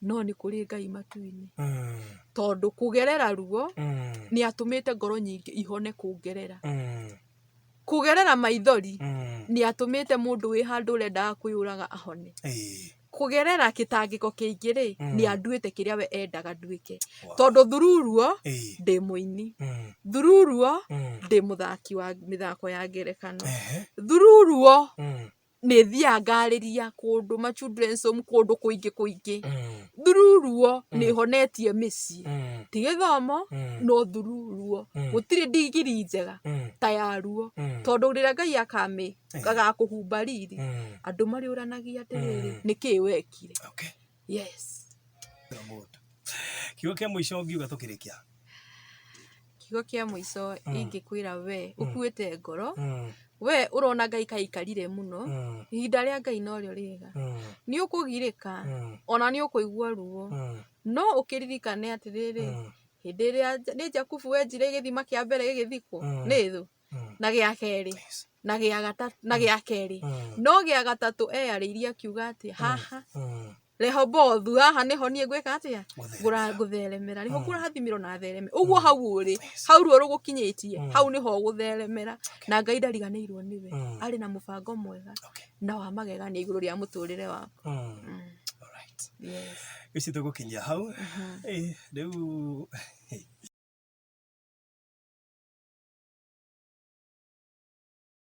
Speaker 2: No nĩ kũrĩ Ngai matu-inĩ. Tondũ kũgerera ruo nĩ atũmĩte ngoro nyingĩ ihone kũngerera. Kũgerera maithori nĩ atũmĩte mũndũ wĩ handũ ũrendaga kwĩyũraga ahone. Kũgerera kĩtangĩko kĩingĩ rĩ, nĩ anduĩte kĩrĩa we endaga nduĩke. Tondũ through ruo ndĩ mũini, through ruo ndĩ mũthaki wa mĩthako ya ngerekano, through ruo. Nĩ thiaga ngarĩria kũndũ ma children's home, kũndũ kũingĩ kũingĩ. Through ruo nĩ honetie mĩciĩ. Ti gĩthomo, no through ruo. Gũtirĩ ndigiri njega ta ya ruo, tondũ rĩrĩa Ngai akamĩ agakũhumba riri, andũ marĩũranagia atĩrĩrĩ, nĩkĩĩ wekire? Yes.
Speaker 1: Kiugo kĩa mũico ngiuga tũkĩrĩkia?
Speaker 2: Kiugo kĩa mũico ingĩkwĩra, we ũkuĩte ngoro, we ũrona Ngai kaikarire mũno, ihinda rĩa Ngai norĩo rĩega. Nĩ ũkũgirĩka, ona nĩ ũkũigua ruo, no ũkĩririkane atĩrĩrĩ, hĩndĩ ĩrĩa nĩ Jakubu wenjire gĩthima kĩa mbere gĩgĩthikwo nĩ thũ, na gĩa kerĩ, na gĩa gatatũ, na gĩa kerĩ, no gĩa gatatũ eyarĩirie akiuga atĩ haha Rehobothu, haha nĩho niĩ ngwĩka atĩa?
Speaker 1: Gũtheremera.
Speaker 2: Ngũtheremera, nĩho kũrathimĩrwo na thereme ũguo. Hau ũrĩ, hau ruo rũgũkinyĩtie, hau nĩho ũgũtheremera, na Ngai ndariganĩirwo nĩwe. Arĩ na mũbango mwega na wa magegania igũrũ rĩa mũtũrĩre waku.
Speaker 1: Alright.
Speaker 2: Yes.
Speaker 1: Ici tũgũkinyia hau. Rĩu.